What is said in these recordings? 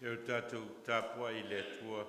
E o tatou tapuai i le Atua.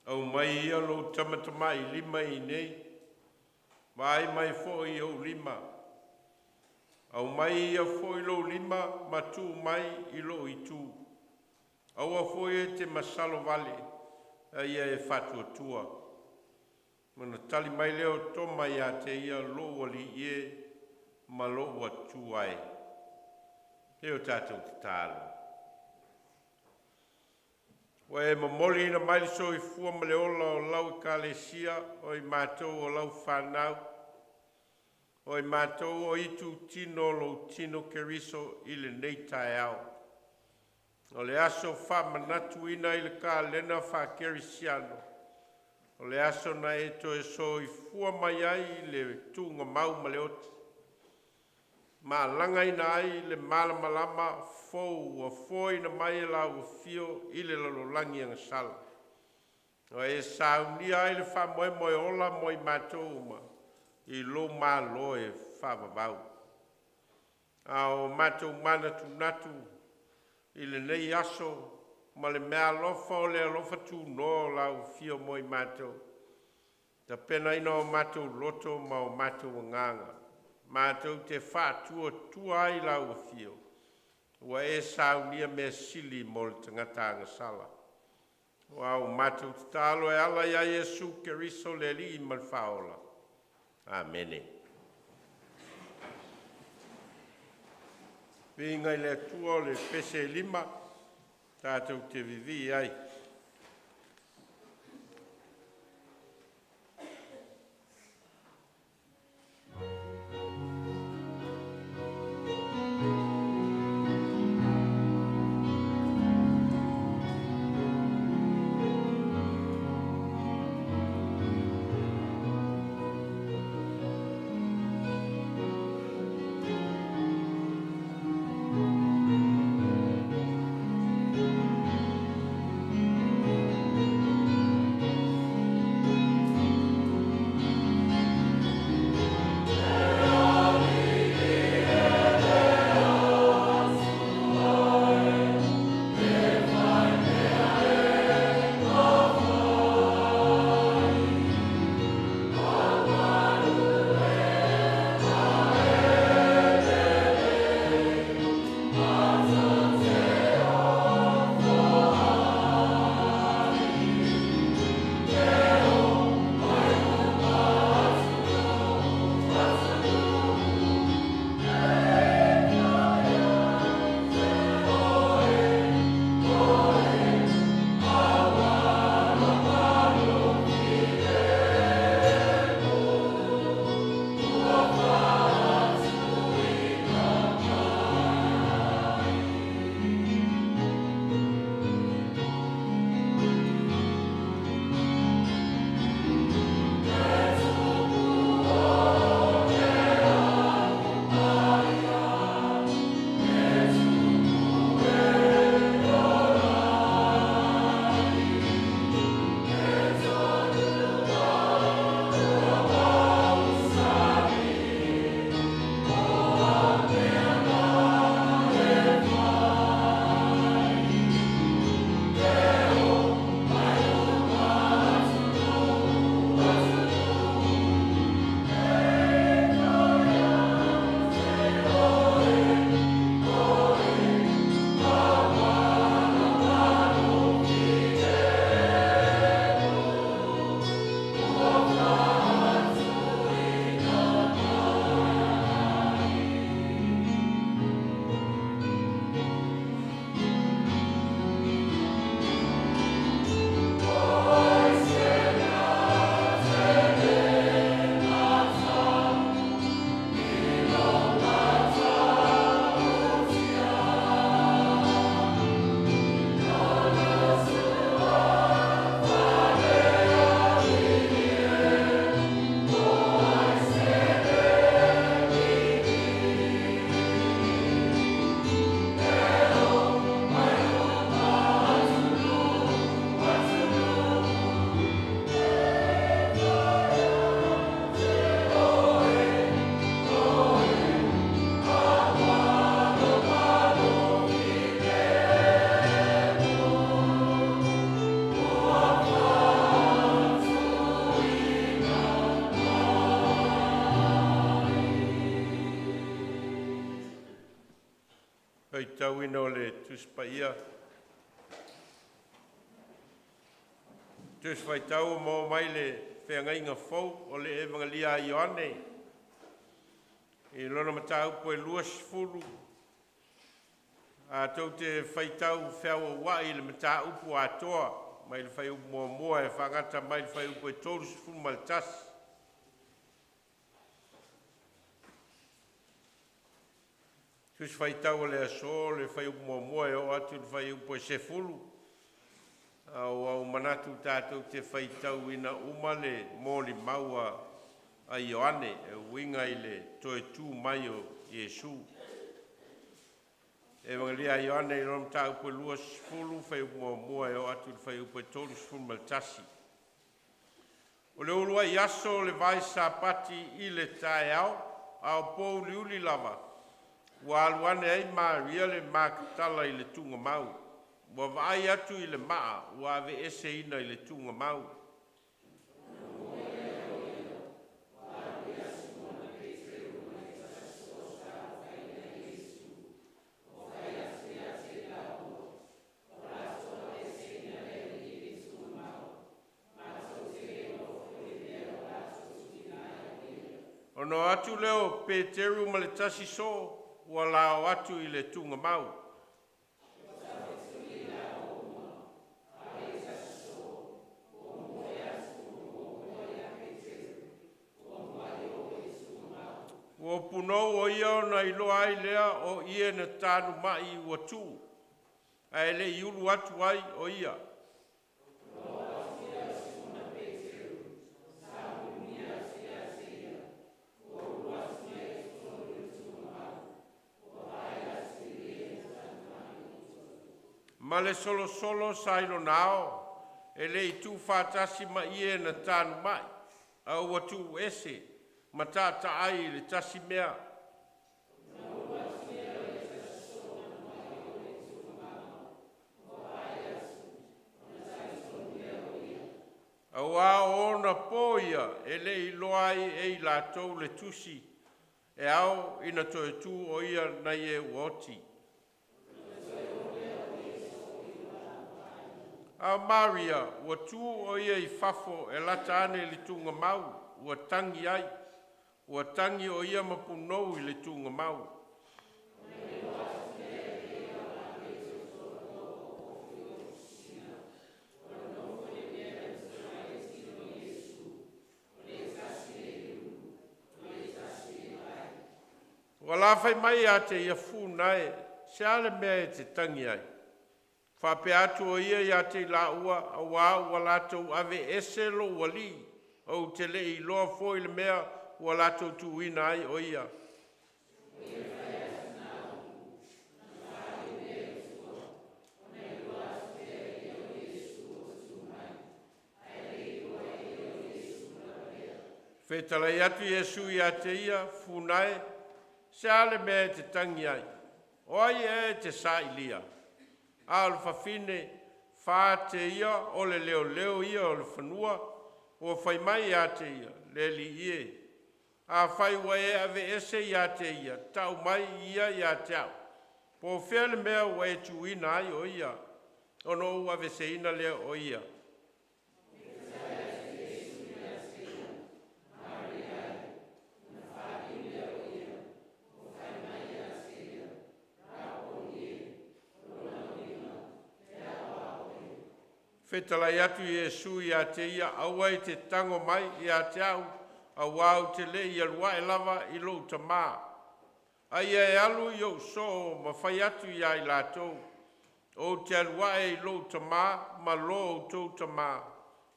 Aumai ia lou tamatamailima i inei, vaai mai foi i ou lima. Aumai ia foi lou lima ma tuu mai i lou itu. Aua foi e te masalo vale, a ia e faatuatua.” Ona tali mai lea o Toma ia te ia, “Lou Alii e ma lou Atua e.” E o tatou tatalo. Ua e momoliina mai le soifua ma le ola o lau Ekalesia, o i matou o lau fanau, o i matou o itutino o lou tino Keriso i lenei taeao. O le aso faamanatuina i le kalena faakerisiano, o le aso na e toe soifua mai ai i le tugamau ma le oti, ma lagaina ai le malamalama fou ua foaina mai e lau Afio i le lalolagi agasala. Ua e saunia ai le faamoemoe ola mo i matou uma i lou Malo e faavavau. A o matou manatunatu i lenei aso ma le meaalofa o le alofa tunoa o lau Afio mo i matou, tapenaina o matou loto ma o matou agaga matou te faatuatua ai i lau Afio, ua e saunia mea sili mo le tagata agasala. Aua ua matou tatalo e ala ia Iesu Keriso le Alii ma le Faaola. Amene. Viiga i le Atua o le pese e lima tatou te vivii ai. Faitauina o le Tusi Paia. Tusi Faitau ua maua mai le Feagaiga Fou o le Evagelia a Ioane i lona mataupu e 20, tatou te faitau feauauai i le mataupu atoa mai le fuaiupu 1 e faagata mai le fuaiupu e 31. Tusi Faitau o le aso, le fuaiupu 1 e oo atu i le fuaiupu e 10, a ua ou manatu tatou te faitauina uma le molimau a Ioane e uiga i le toe tu mai o Iesu. Evagelia a Ioane i lona mataupu e 20, fuaiupu 1 e oo atu i le fuaiupu e 31. O le uluai aso o le vaesapati i le taeao, a o pouliuli lava, ua alu ane ai Maria le Maketala i le tugamau. Ua vaai atu i le maa ua aveeseina i le tugamau. Ona o atu lea o Peteru ma le tasi soo ua lao atu i le tugamau. Ua punou o ia ona iloa ai lea o ie na tanumai ua tu'u, ae le i ulu atu ai o ia. Ma le solosolo sa i lona ao, e le i tuufaatasi ma ie na tanumai, a ua tuuese ma taataai i le tasi mea. Auā o ona po ia e le i iloa ai e i latou le tusi e ao ina toe tu o ia nai e ua oti. A o Maria ua tu o ia i fafo e lata ane i le tugamau, ua tagi ai. Ua tagi o ia ma punou i le tugamau. Ua alafai mai ia te ia, “Funa e, se a le mea e te tagi ai?” Faapea atu o ia ia te i laua, “Auā ua latou aveese lou Alii, ou te le i iloa foi le mea ua latou tuuina ai o ia.” Fetalai atu Iesu ia te ia, “Funa e, se a le mea e te tagi ai? O ai ea e te sailia?” A o le fafine fate ia o le leoleo ia o le fanua, ua fai mai ia te ia, “Le alii e, afai ua e aveese ia te ia, tau mai ia ia te au, po o fea le mea ua e tuuina ai o ia, ona ou aveeseina lea o ia.” Fetalai atu Iesu ia te ia, “Aua e te tago mai ia te a'u, auā ou te le i alu ae lava i lou Tamā. A ia e alu i o'u so'o ma fai atu ia i latou, ou te alu ae i lou Tamā ma lo outou Tamā,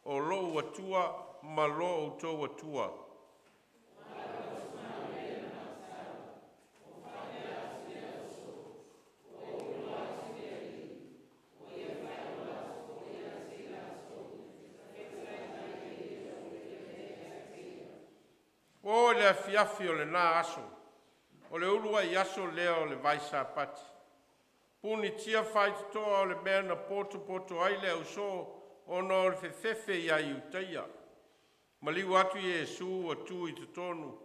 o lo'u Atua ma lo outou Atua.” Ua oo i le afiafi o lena aso, o le uluai aso lea o le vaesapati, punitia faitotoa o le mea na potopoto ai le ausoo ona o le fefefe ia Iutaia. Maliu atu Iesu ua tu i totonu,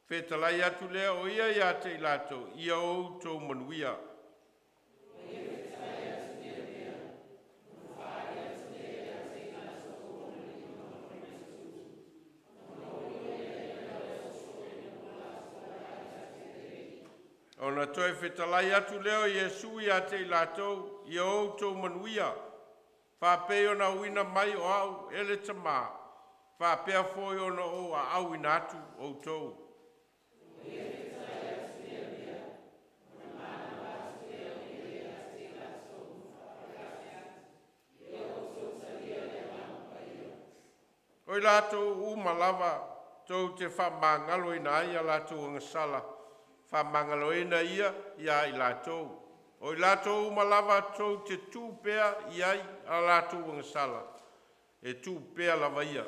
fetalai atu lea o ia ia te i latou, “Ia o outou manuia.” Ona toe fetalai atu lea o Iesu ia te i latou, “Ia outou manuia. Faapei ona auina mai o au e le Tamā, faapea foi ona ou aauina atu outou.” O i latou uma lava tou te faamagaloina ai a latou agasala, faamagaloina ia ia i latou. O i latou uma lava tou te tuu pea i ai a latou agasala, e tuu pea lava ia.”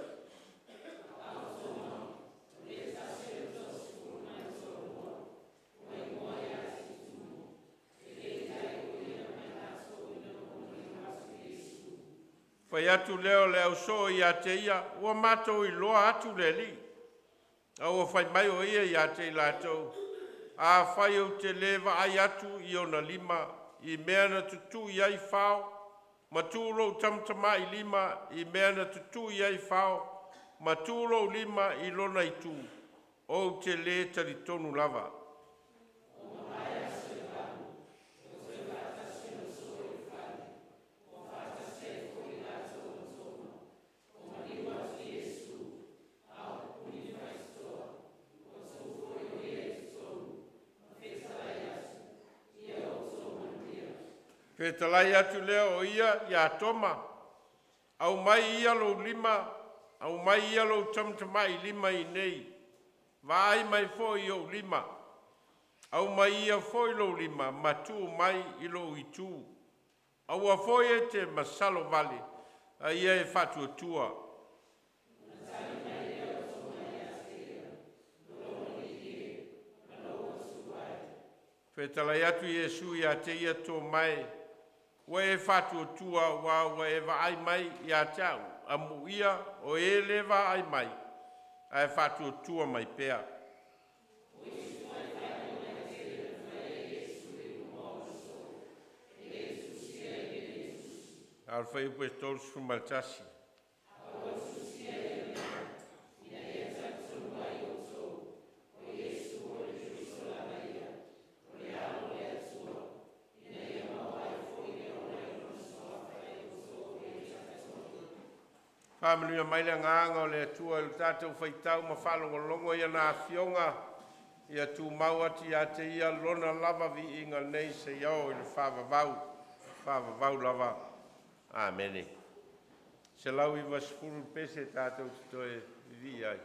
Fai atu lea o le ausoo ia te ia, “Ua matou iloa atu le Alii.” A ua fai mai o ia ia te i latou, “Afai ou te le vaai atu i ona lima i mea na tutui ai fao, ma tuu lou tamatamailima i mea na tutui ai fao, ma tuu lou lima i lona itu, ou te le talitonu lava.” Fetalai atu lea o ia ia Toma, “Aumai ia lou lima, aumai ia lou tamatamailima iinei, vaai mai foi i ou lima. Aumai ia foi lou lima ma tuu mai i lou itu. Aua foi e te masalo vale, a ia e faatuatua.” Fetalai atu Iesu ia te ia, “Toma e, ua e faatuatua aua ua e vaai mai ia te au. Amuia o e le vaai mai ae faatuatua mai pea.” Fuaiupu 31. Faamanuia mai le Agaga o le Atua i lo tatou faitau ma faalogologo i ana Afioga, ia tumau atu ia te Ia Lona lava viiga nei seia oo i le faavavau, faavavau lava. Amene. 190 le pese tatou te toe vivii ai.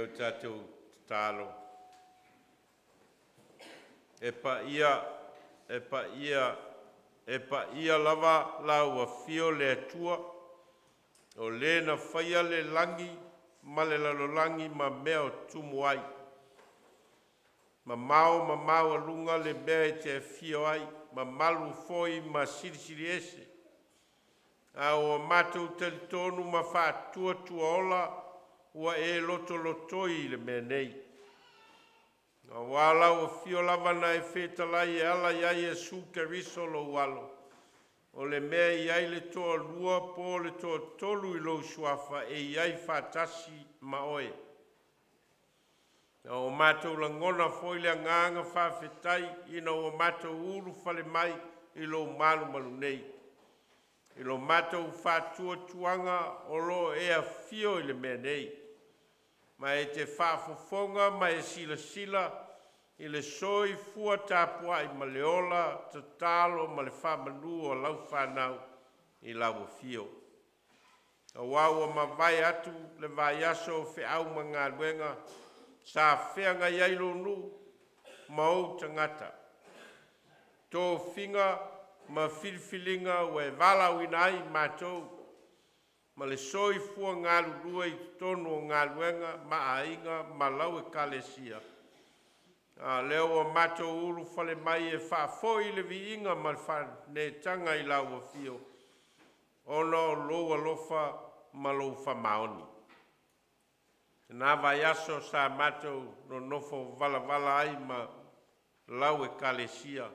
O tatou tatalo, e paia, e paia, e paia lava lau afio le Atua, o le na faia le lagi ma le lalolagi ma mea o tumu ai, mamao mamao aluga le mea e te afio ai, mamalu foi ma silisili ese. A ua matou talitonu ma faatuatuaola ua e lotolotoi i le mea nei. Auā lau afio lava na e fetalai e ala ia Iesu Keriso lou Alo, o le mea e i ai le toalua po o le toatolu i lou suafa e i ai faatasi ma oe. A ua matou lagona foi le agaga faafetai ina ua matou ulufale mai i lou malumalu nei, i lo matou faatuatuaga o lo o e afio i le mea nei, ma e te faafofoga ma e silasila i le soifua tapuai ma le ola tatalo ma le faamanu a lau fanau i lau afio. Auā ua mavae atu le vaiaso o feau ma galuega sa feagai ai lou nuu ma ou tagata, tofiga ma filifiliga ua e valaauina ai matou ma le soifua galulue i totonu o galuega ma aiga ma lau Ekalesia. A o lea ua matou ulufale mai e faafoi le viiga ma le faanetaga i lau afio, ona o lou alofa ma lou faamaoni. I lena vaiaso sa matou nonofo valavala ai ma lau Ekalesia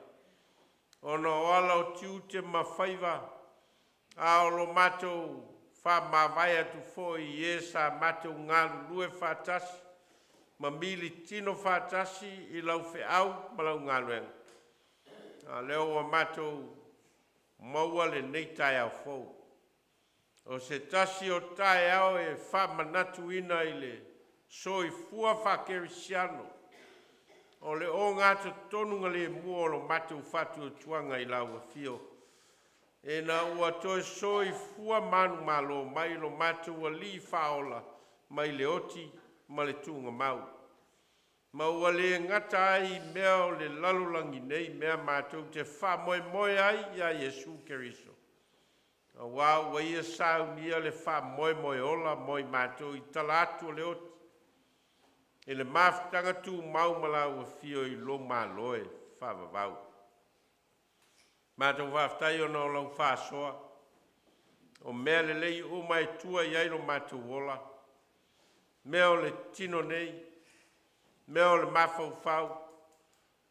ona o ala o tiute ma faiva, a o lo matou faamavae atu foi i e sa matou galulue faatasi ma militino faatasi i lau feau ma lau galuega, a o lea ua matou maua lenei taeao fou. O se tasi o taeao e faamanatuina i le soifua faakerisiano o le ogatotonugalemu o lo matou faatuatuaga i lau afio, ina ua toe soifua manumalo mai lo matou Alii Faaola mai le oti ma le tugamau, ma ua le gata ai i mea o le lalolagi nei mea matou te faamoemoe ai ia Iesu Keriso, auā ua Ia saunia le faamoemoe ola mo i matou i tala atu o le oti, i le mafutaga tumau ma lau Afio i lou Malo e faavavau. Matou faafetai ona o lau faasoa, o mea lelei uma e tua i ai lo matou ola, mea o le tino nei, mea o le mafaufau,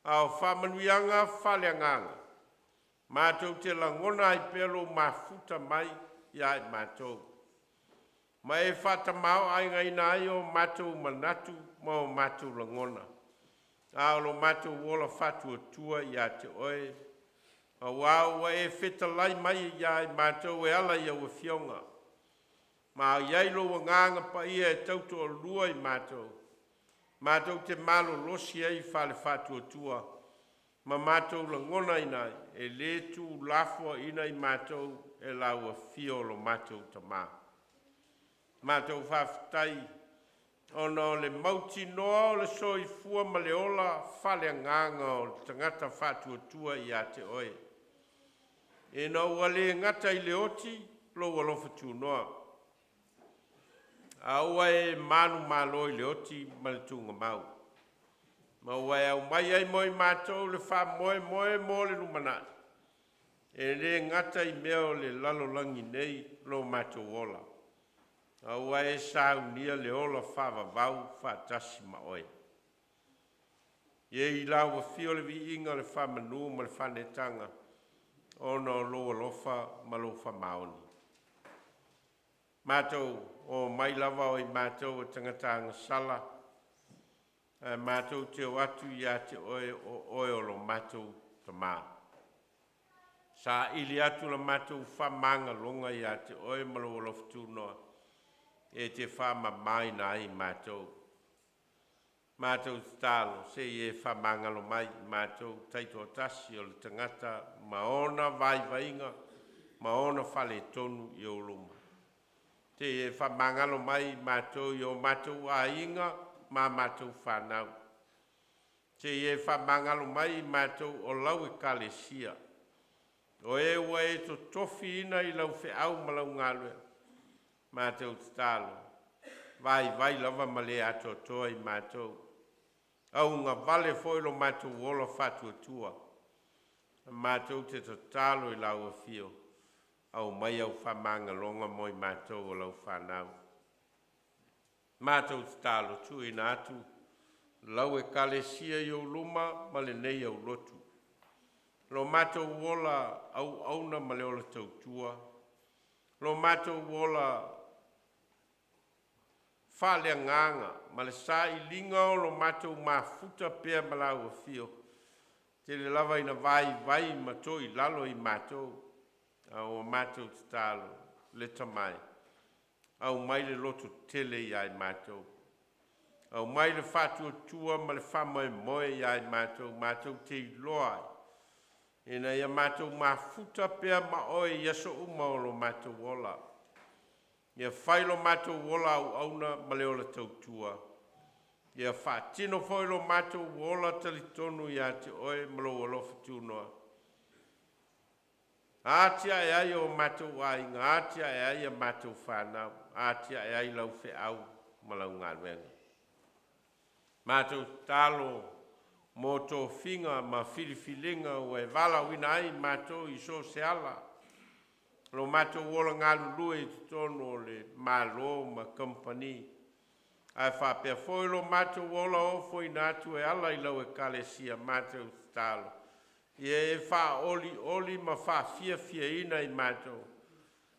a o faamanuiaga faaleagaga matou te lagona ai pea lou mafuta mai ia i matou, ma e faatamaoaigaina ai o matou manatu ma o matou lagona, a o lo matou ola faatuatua ia te oe, auā ua e fetalai mai ia i matou e ala i au afioga, ma e i ai lou Agaga Paia e tautoalua i matou, matou te malolosi ai faale-faatuatua ma matou lagonaina ai, e le tuulafoaina i matou e lau afio o lo matou Tama. Matou faafetai ona o le mautinoa o le soifua ma le ola faaleagaga o le tagata faatuatua ia te oe, ina ua le gata i le oti lou alofa tunoa, a ua e manumalo i le oti ma le tugamau, ma ua e aumai ai mo i matou le faamoemoe mo le lumanai. E le gata i mea o le lalolagi nei lo matou ola, a ua e saunia le ola faavavau faatasi ma oe. Ia i lau afio le viiga, le faamanu ma le faaneetaga ona o lou alofa ma lou faamaoni. Matou omai lava o i matou o tagata agasala, ae matou te o atu ia te oe o oe o lo matou Tama. Saili atu la matou faamagaloga ia te oe ma lou alofa tunoa e te faamamaina ai matou. Matou tatalo sei e faamagalo mai i matou taitoatasi o le tagata ma ona vaivaiga ma ona faaletonu i ou luma. Te e faamagalo mai matou i o matou aiga ma matou fanau. Seia e faamagalo mai matou o lau Ekalesia. O e ua e totofiina i lau feau ma lau galuega, matou tatalo, vaivai lava ma le atoatoa i matou, augavale foi lo matou ola faatuatua. Matou te tatalo i lau Afio, aumai au faamagaloga mo i matou o lau fanau. Matou tatalo tuuina atu lau Ekalesia i ou luma ma lenei aulotu, lo matou ola auauna ma le ola tautua, lo matou ola faaleagaga ma le sailiga o lo matou mafuta pea ma lau Afio, tele lava ina vaivai ma toilalo i matou, a ua matou tatalo leta mai, aumai le lototele ia i matou, aumai le faatuatua ma le faamoemoe ia i matou, matou te iloa ai ina ia matou mafuta pea ma oe i aso uma o lo matou ola. Ia fai lo matou ola auauna ma le ola tautua, ia faatino foi lo matou ola talitonu ia te oe ma lou alofa tunoa. Atiae ai o matou aiga, atiae ai a matou fanau, atiae ai lau feau ma lau galuega. Matou tatalo mo tofiga ma filifiliga ua e valaauina ai matou i so o se ala, lo matou ola galulue i totonu o le Malo ma Kamupani, ae faapea foi lo matou ola ofoina atu e ala i lau Ekalesia. Matou tatalo ia e faaolioli ma faafiafiaina i matou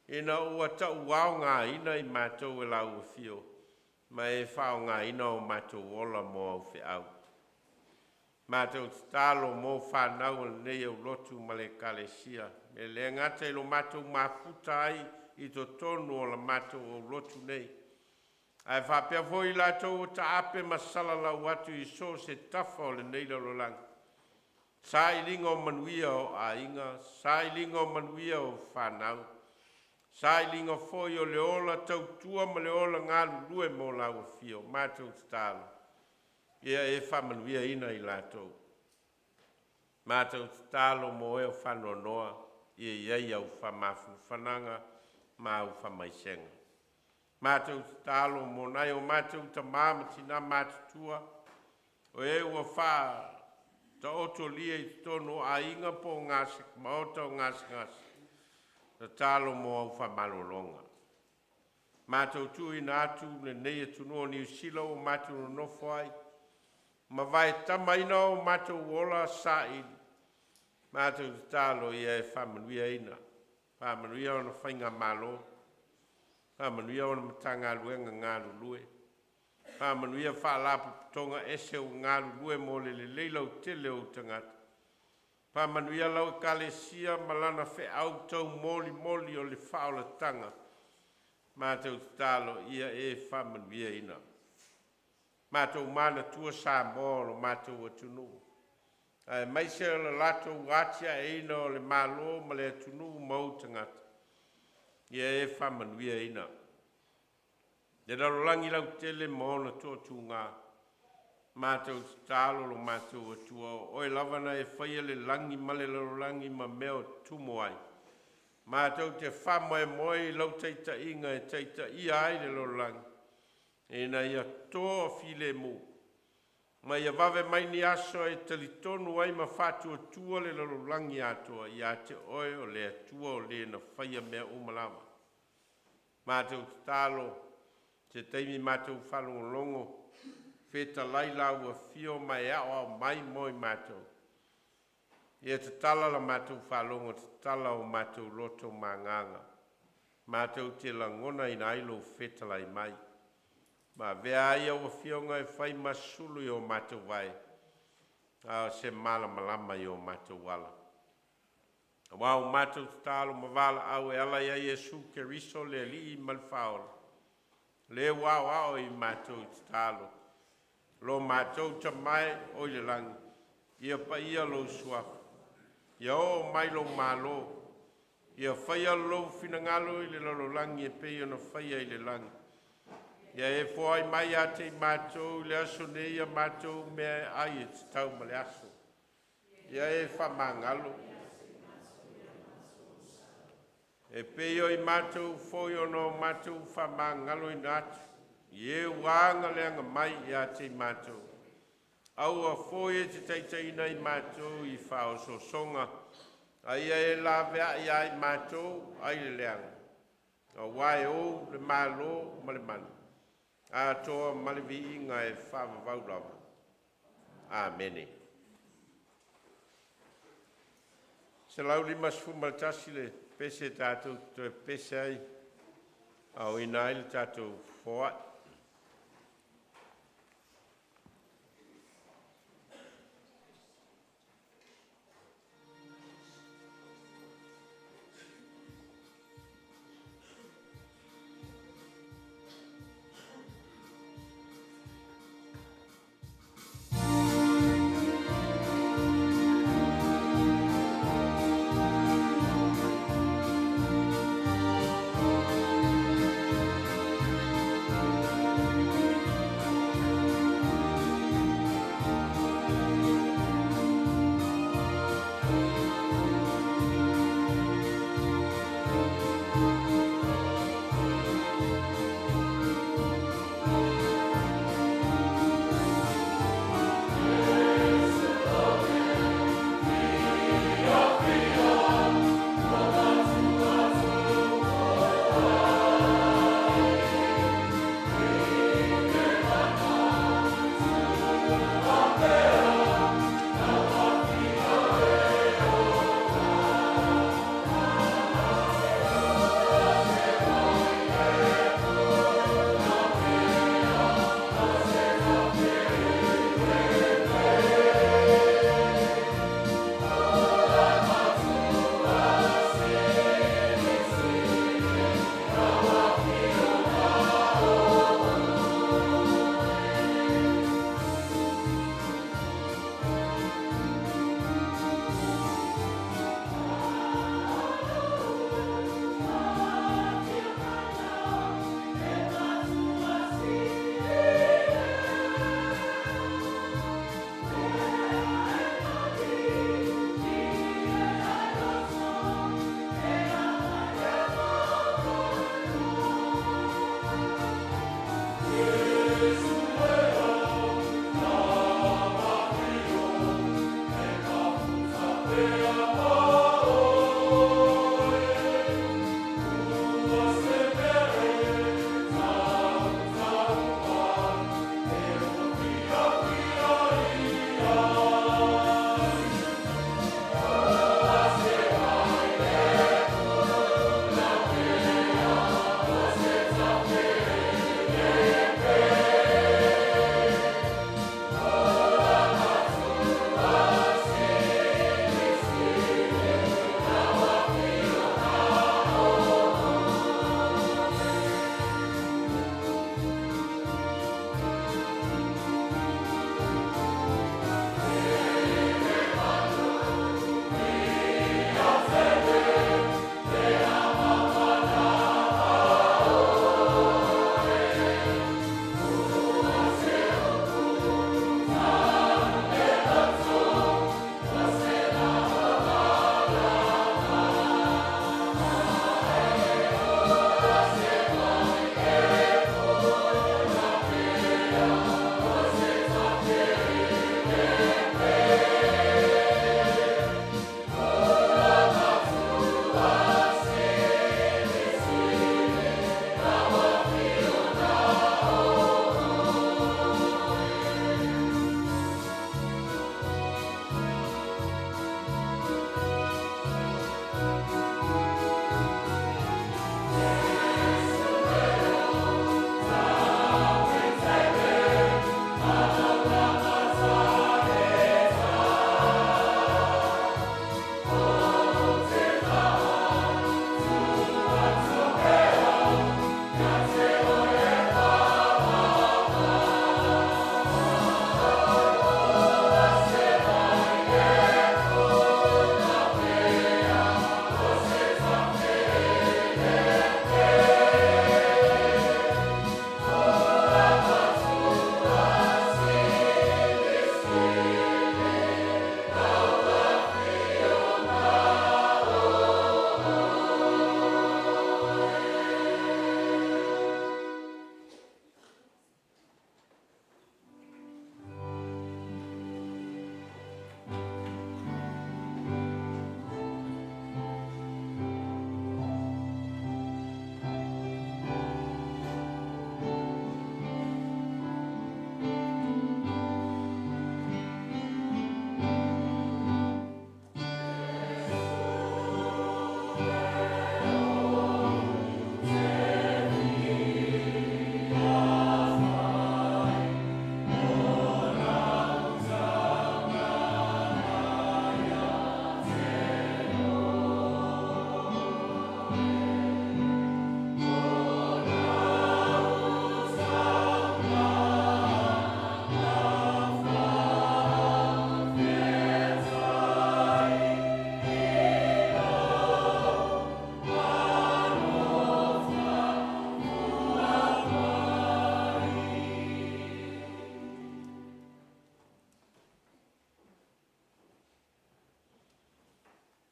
ina ua tauaogaina i matou e lau Afio, ma e faaaogaina o matou ola mo au feau. Matou tatalo mo fanau a lenei aulotu ma le Ekalesia, e le gata i lo matou mafuta ai i totonu o la matou aulotu nei, ae faapea foi i latou ua taape ma salalau atu i so o se tafa o lenei lalolagi. Sailiga o manuia o aiga, sailiga o manuia o fanau, sailiga foi o le ola tautua ma le ola galulue mo lau afio. Matou tatalo ia e faamanuiaina i latou. Matou tatalo mo e o faanoanoa, ia i ai au faamafanafanaga ma au faamaisega. Matou tatalo mo nai o matou tama ma tina matutua o e ua faataotolia i totonu o aiga po o maota o gasegase, tatalo mo au faamalologa. Matou tuuina atu lenei atunuu o Niu Sila ua matou nonofo ai ma vaetamaina o matou ola saili, matou tatalo ia e faamanuiaina, faamanuia ona faigamalo, faamanuia ona Matagaluega galulue, faamanuia Faalapotopotoga ese ua galulue mo le lelei lautele o ou tagata. Faamanuia lau Ekalesia ma lana feau taumolimoli o le faaolataga, matou tatalo ia e faamanuiaina. Matou manatua Samoa o lo matou atunuu aemaise o le latou atiaeina o le Malo ma le atunuu ma ou tagata, ia e faamanuiaina. Le lalolagi lautele ma ona toatuga, matou tatalo lo matou Atua, o oe lava na e faia le lagi ma le lalolagi ma mea o tutumu ai. Matou te faamoemoe i lau taitaiga e taitaia ai le lalolagi ina ia toafilemu, ma ia vave mai ni aso e talitonu ai ma faatuatua le lalolagi atoa ia te oe o le Atua o le na faia mea uma lava. Matou tatalo se taimi matou faalogologo fetalai lau afio ma e aoao mai mo i matou. Ia tatala la matou faalogo, tatala o matou loto ma agaga, matou te lagonaina ai lou fetalai mai. Ma avea ai au afioga e fai ma sulu i o matou vae, a o se malamalama i o matou ala. Aua ua matou tatalo ma valaau e ala ia Iesu Keriso le Alii ma le Faaola, le ua aoao i matou i tatalo. Lo matou Tama e oi le lagi, ia paia lou Suafa, ia oo mai lou Malo, Ia faia Lou finagalo i le lalolagi e pei ona faia i le lagi. Ia e foai mai ia te i matou i le aso nei ia matou mea e ai e tatau ma le aso. Ia e faamagalo. E pei o i matou foi ona o matou faamagaloina atu i e ua agaleaga mai ia te i matou. Aua foi e te taitaiina i matou i faaosoosoga, a ia e laveai ia i matou ai le leaga, auā e Ou le Malo ma le mana atoa ma le viiga e faavavau lava. Amene. 151 le pese tatou te toe pepese ai, aoina ai le tatou foai.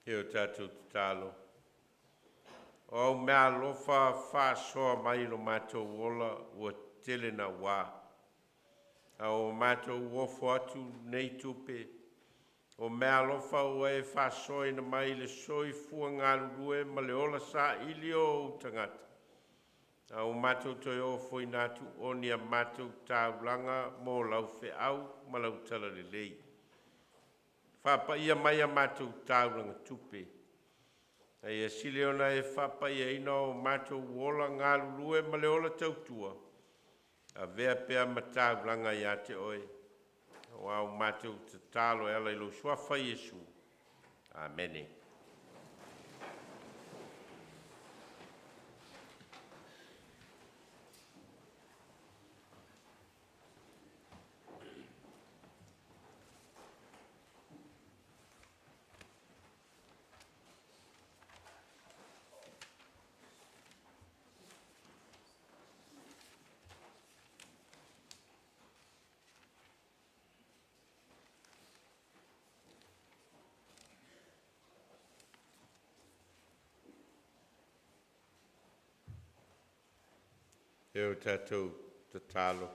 E o tatou tatalo. O au meaalofa faasoa mai i lo matou ola ua tele nauā, a ua matou ofo atu nei tupe, o meaalofa ua e faasoaina mai i le soifua galulue ma le ola saili o ou tagata, a ua matou toe ofoina atu o ni a matou taulaga mo lau feau ma lau talalelei. Faapaia mai a matou taulaga tupe, a ia sili ona e faapaiaina o matou ola galulue ma le ola tautua, avea pea ma taulaga ia te oe, aua ua matou tatalo e ala i lou Suafa Iesu. Amene. E o tatou tatalo.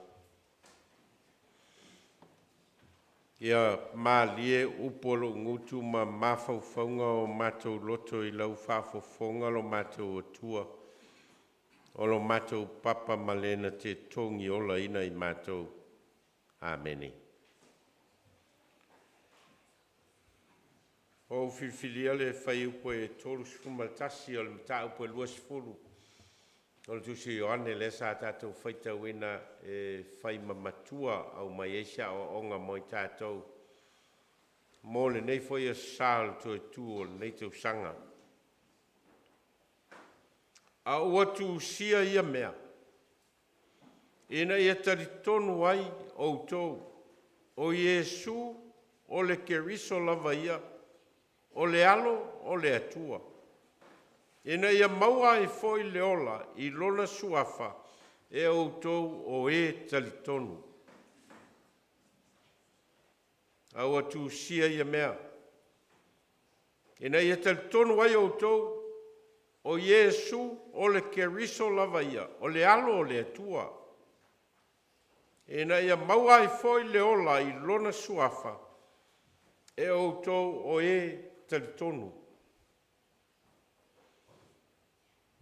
Ia malie upu a lou gutu ma mafaufauga o matou loto i lau faafofoga lo matou Atua, o lo matou papa ma le na te togiolaina i matou. Amene. Ua ou filifilia le fuaiupu e 31 o le Mataupu e 20 o le Tusi a Ioane lea sa tatou faitauina e fai ma matua aumai ai se aoaoga mo i tatou mo lenei foi Aso Sa o le toe tu o lenei tausaga. A ua tusia ia mea, ina ia talitonu ai outou, o Iesu o le Keriso lava ia, o le Alo o le Atua, ina ia maua ai foi le ola i lona suafa e outou o e talitonu. A ua tusia ia mea, ina ia talitonu ai outou, o Iesu o le Keriso lava ia, o le Alo o le Atua, ina ia maua ai foi le ola i lona suafa e outou o e talitonu.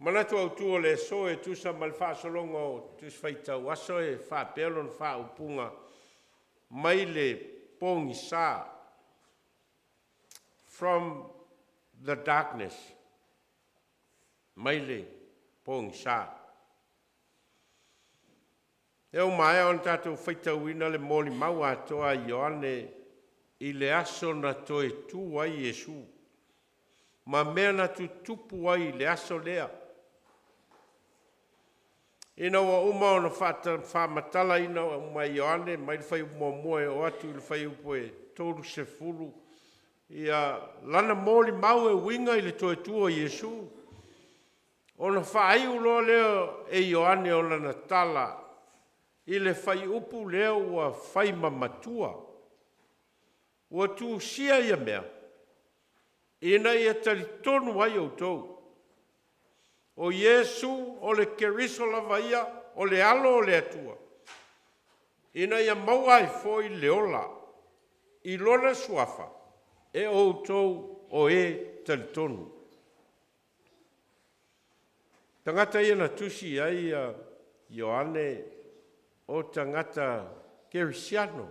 Manatu Autu o le aso e tusa ma le faasologa o Tusi Faitau Aso e faapea lona faaupuga: Mai le pogisa, from the darkness, mai le pogisa. Lea ua maea ona tatou faitauina le molimau atoa a Ioane i le aso na toe tu ai Iesu ma mea na tutupu ai i le aso lea. Ina ua uma ona faamatalaina uma e Ioane mai le fuaiupu 1 e oo atu i le fuaiupu e 30 ia lana molimau e uiga i le toe tu o Iesu, ona faaiu loa lea e Ioane o lana tala i le fuaiupu lea ua fai ma matua. Ua tusia ia mea, ina ia talitonu ai outou, o Iesu o le Keriso lava ia, o le Alo o le Atua, ina ia maua ai foi le ola i lona suafa e outou o e talitonu. Tagata ia na tusi i ai Ioane o tagata kerisiano,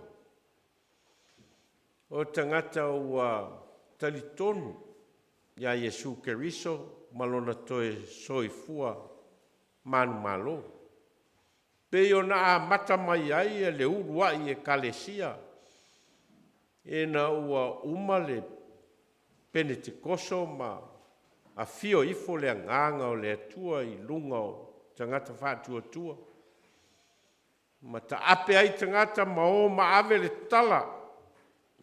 o tagata ua talitonu iā Iesu Keriso ma lona toe soifua manumalo, pei ona amata mai ai le uluai Ekalesia ina ua uma le Penetekoso ma afio ifo le Agaga o le Atua i luga o tagata faatuatua ma taape ai tagata ma o ma ave le tala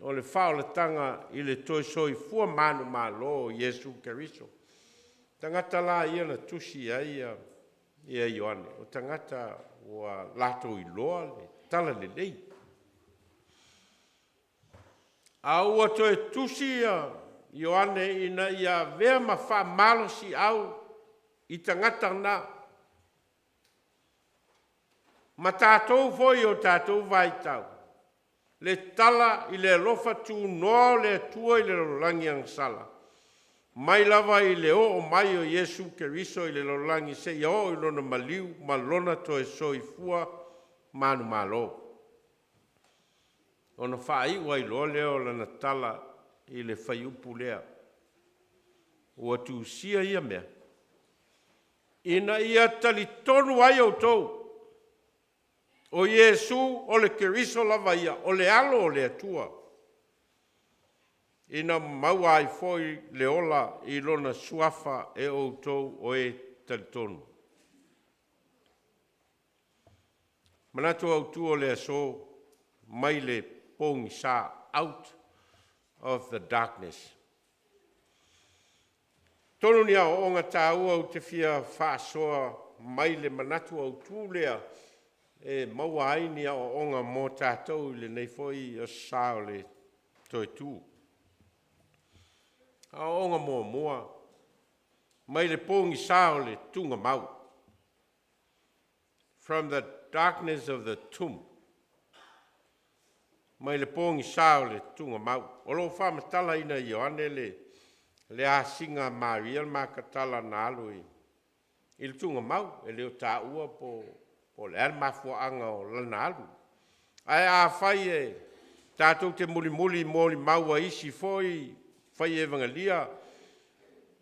o le faaolataga i le toe soifua manumalo o Iesu Keriso. Tagata la ia na tusi i ai ia Ioane, o tagata ua latou iloa le talalelei. A ua toe tusi ia Ioane ina ia avea ma faamalosiau i tagata na, ma tatou foi o tatou vaitau, le tala i le alofa tunoa o le Atua i le lalolagi agasala, mai lava i le oo mai o Iesu Keriso i le lalolagi seia oo i lona maliu ma lona toe soifua manumalo. Ona faaiu ai loa lea o lana tala i le fuaiupu lea, ua tusia ia mea, ina ia talitonu ai outou, o Iesu o le Keriso lava ia, o le Alo o le Atua, ina maua ai foi le ola i lona suafa e outou o e talitonu. Manatu autu o le aso mai le pogisa, out of the darkness. Tolu ni aoaoga taua ou te fia faasoa mai le manatu autu lea e maua ai ni aoaoga mo tatou i lenei foi aso sa o le toe tu. Aoaoga muamua, mai le pogisa o le tugamau, from the darkness of the tomb. Mai le pogisa o le tugamau. O lo o faamatalaina e Ioane le asiga a Maria le Makatala na alu i le tugamau, e le o taua po o le a le mafuaaga o lana alu. Ae afai e tatou te mulimuli i molimau a isi foi fai evagalia,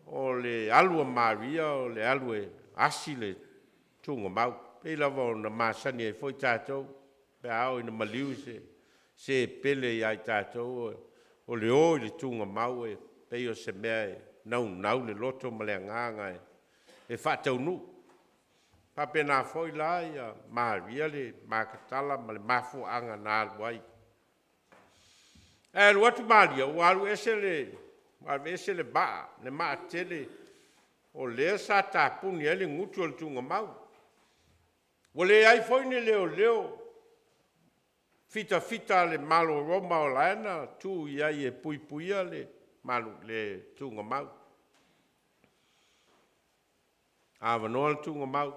o le alu a Maria o le alu e asi le tugamau, e pei lava ona masani ai foi tatou pe a oo ina maliu se pele ia i tatou, o le o i le tugamau e pei o se mea e naunau le loto ma le agaga e faataunuu. E faapena foi la ia Maria le Makatala ma le mafuaaga na alu ai. Ae alu atu Maria ua alu ese le maa, le maa tele o lea sa tapuni ai le gutu o le tugamau. Ua leai foi ni leoleo fitafita a le Malo o Roma o la e na tu i ai e puipuia le tugamau. Avanoa le tugamau,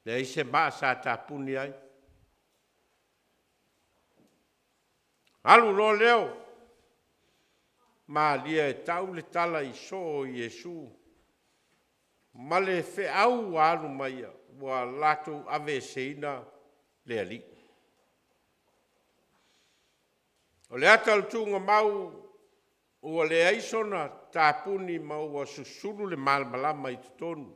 leai se maa sa tapuni ai. Alu loa lea o Maria e tau le tala i soo o Iesu ma le feau ua alu ma ia, ua latou aveeseina le Alii. O le ata o le tugamau ua leai sona tapuni ma ua susulu le malamalama i totonu.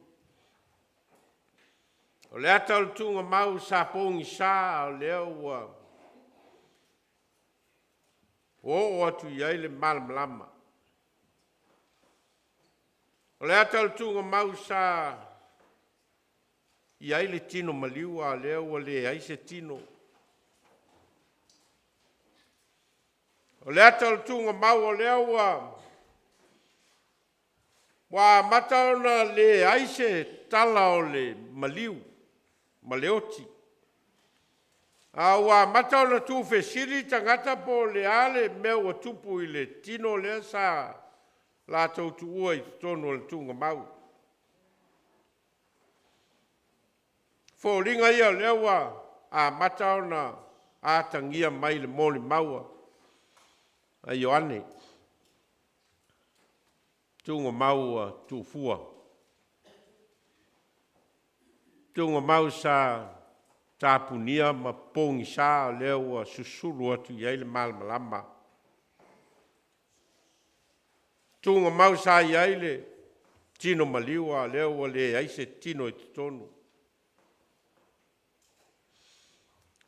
O le ata o le tugamau sa pogisa, a o lea ua oo atu i ai le malamalama. O le ata o le tugamau sa i ai le tino maliu, a o lea ua leai se tino. O le ata o le tugamau, o lea ua amata ona leai se tala o le maliu ma le oti, a ua amata ona tuufesili tagata po o le a le mea ua tupu i le tino lea sa latou tuua i totonu o le tugamau. O foliga ia o lea ua amata ona atagia mai i le molimau a Ioane, tugamau ua tuufua, tugamau sa tapunia ma pogisa, o lea ua susulu atu i ai le malamalama. Tugamau sa i ai le tino maliu, a o lea ua leai se tino i totonu.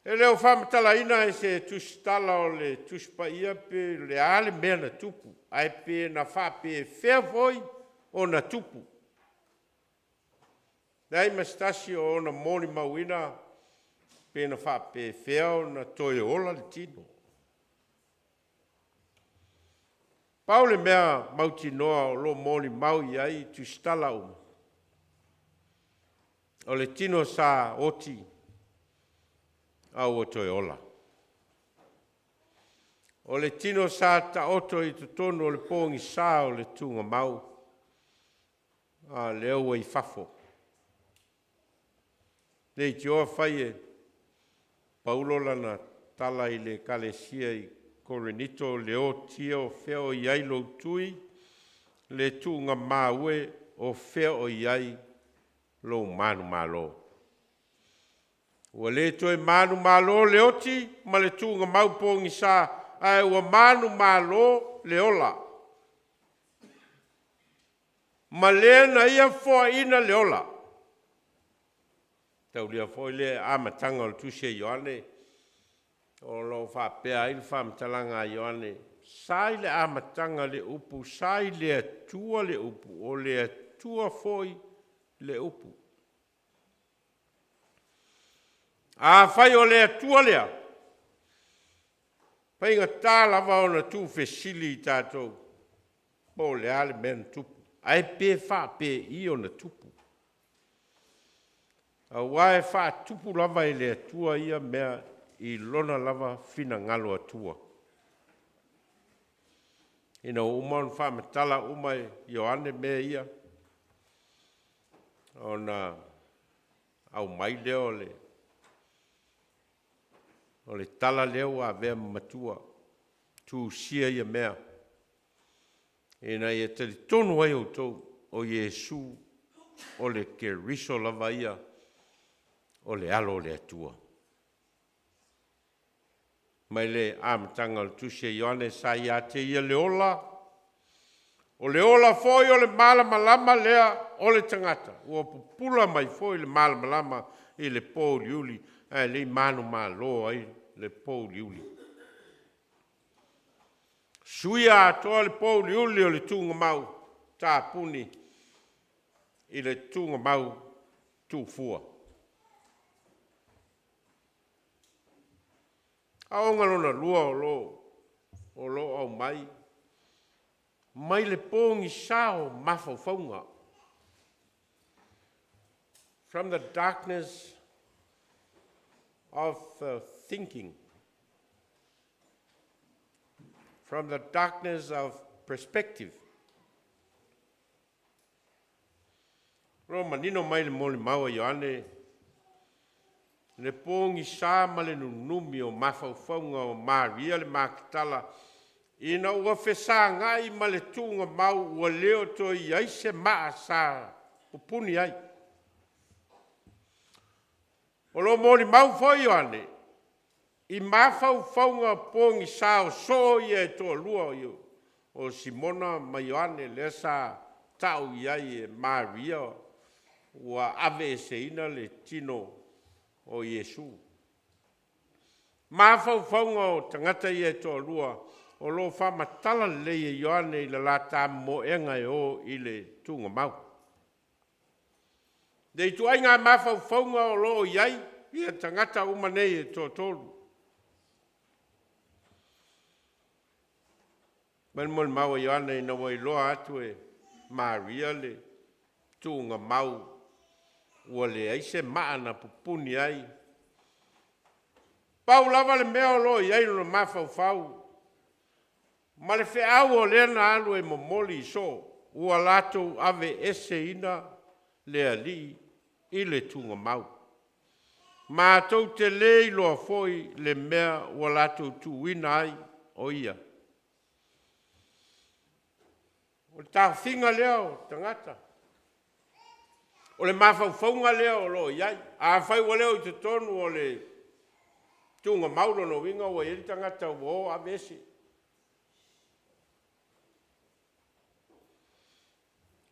E le o faamatalaina e se tusitala o le Tusi Paia pe o le a le mea na tupu, ae pe na faapefea foi ona tupu. Leai ma se tasi o ona molimauina pe na faapefea ona toe ola le tino. Pau le mea mautinoa o lo o molimau i ai tusitala uma, o le tino sa oti a ua toe ola. O le tino sa taoto i totonu o le pogisa o le tugamau, a o lea ua i fafo. Leitioa fai e Paulo lana tala i le Ekalesia i Korinito, “Leotia, o fea o i ai lou tui? Le tuugamau e, o fea o i ai lou manumalo?” Ua le toe manumalo le oti ma le tuugamau pogisa, ae ua manumalo le ola ma le na ia foaina le ola. Taulia foi le amataga o le tusi a Ioane o lo o faapea ai le faamatalaga a Ioane, “Sa i le amataga le upu, sa i le Atua le upu, o le Atua foi le upu.” Afai o le Atua lea, e faigata lava ona tuufesili i tatou po o le a le mea na tupu, ae pe faapei ona tupu, aua e faatupu lava e le Atua ia mea i Lona lava finagalo Atua. Ina ua uma ona faamatala uma e Ioane mea ia, ona aumai lea o le tala lea ua avea ma matua, tusia ia mea ina ia talitonu ai outou, o Iesu o le Keriso lava ia, o le Alo o le Atua. Mai le amataga o le tusi a Ioane, “Sa ia te Ia le ola, o le ola foi o le malamalama lea o le tagata. Ua pupula mai foi le malamalama i le pouliuli, ae le i manumalo ai le pouliuli.” Suia atoa le pouliuli o le tuugamau tapuni i le tuugamau tuufua. Aoga lona lua o lo o aumai, mai le pogisa o mafaufauga, from the darkness of thinking, from the darkness of perspective. O lo o manino mai le molimau a Ioane, le pogisa ma le nunumi o mafaufauga o Maria le Maketala ina ua fesagai ma le tuugamau, ua le o toe i ai se maa sa pupuni ai. O lo o molimau foi Ioane i mafaufauga pogisa o soo ia e toalua, o Simona ma Ioane, lea sa tau i ai e Maria ua aveeseina le tino o Iesu. Mafaufauga o tagata ia e toalua o lo o faamatala lelei e Ioane i le la momoega e o i le tuugamau. Le ituaiga mafaufauga o lo o i ai ia tagata uma nei e toatolu. Fai mai le molimau a Ioane ina ua iloa atu e Maria le tuugamau ua leai se maa na pupuni ai, pau lava le mea o lo o i ai i lona mafaufau ma le feau o lea na alu e momoli i so'o, ua latou aveeseina le Alii i le tuugamau. Matou te le iloa foi le mea ua latou tuuina ai o Ia. O le taofiga lea o tagata, o le mafaufauga lea o lo o i ai. Afai ua le o i totonu o le tuugamau, lona uiga ua i ai le tagata ua o aveese.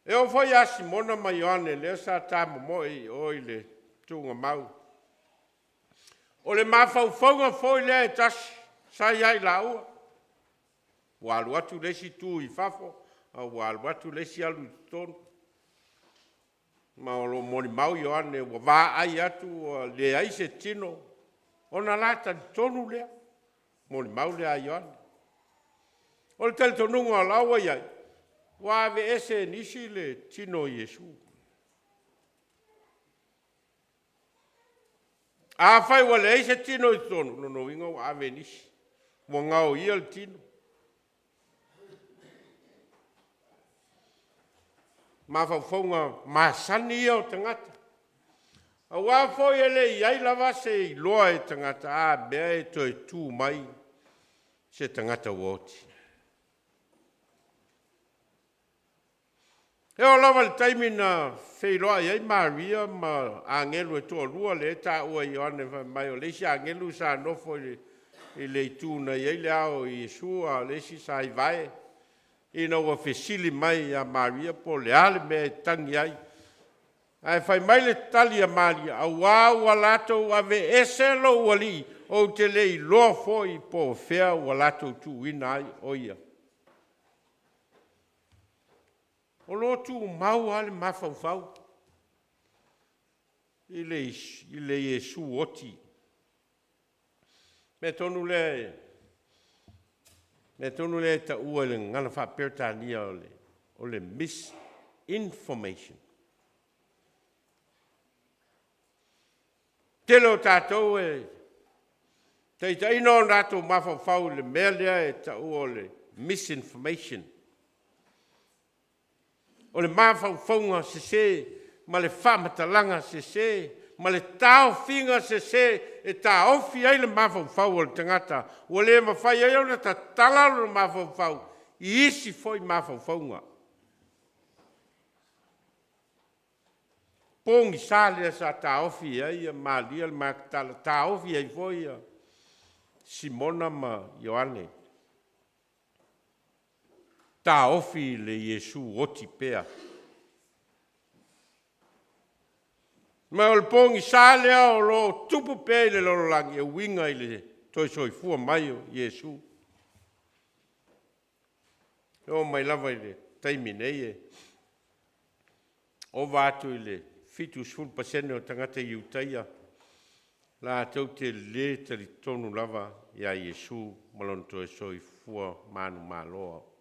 E oo foi ia Simona ma Ioane lea sa tamomoe i o i le tuugamau, o le mafaufauga foi lea e tasi sa ia i laua, ua alu atu le isi tu i fafo ae ua alu atu le isi alu i totonu. Ma o lo o molimau Ioane ua vaai atu ua leai se tino, ona la talitonu lea, molimau lea a Ioane. O le talitonuga o la ua i ai, ua aveese e nisi le tino o Iesu. Afai ua leai se tino i totonu, lona uiga ua ave e nisi. Ua gaoia le tino. Mafaufauga masani ia o tagata. Aua foi e le i ai lava se iloa e tagata a mea e toe tu mai se tagata ua oti. E oo lava i le taimi na feiloai ai Maria ma agelu e toalua lea e taua e Ioane fai mai o le isi agelu sa nofo i le itu na i ai le ao o Iesu, a o le isi sa i vae, ina ua fesili mai ia Maria po o le a le mea e tagi ai. Ae fai mai le tali a Maria, auā ua latou aveese lou Alii, ou te le iloa foi po o fea ua latou tuuina ai o Ia. O lo o tumau lava le mafaufau i le Iesu oti. O le mea tonu lea e taua i le gagana faa-Peretania o le misinformation. O le tele o tatou e taitaiina o latou mafaufau i le mea lea e taua o le misinformation. O le mafaufauga sese ma le faamatalaga sese ma le taofiga sese e taofi ai le mafaufau o le tagata ua le mafai ai ona tatala lona mafaufau i isi foi mafaufauga. Pogisa lea sa taofi ai Maria le Maketala, taofi ai foi Simona ma Ioane, taofi i le Iesu oti pea. Ma o le pogisa lea o lo o tupu pea i le lalolagi e uiga i le toe soifua mai o Iesu. E oo mai lava i le taimi nei e ova atu i le 70% o tagata Iutaia latou te le talitonu lava ia Iesu ma lona toe soifua manumalo.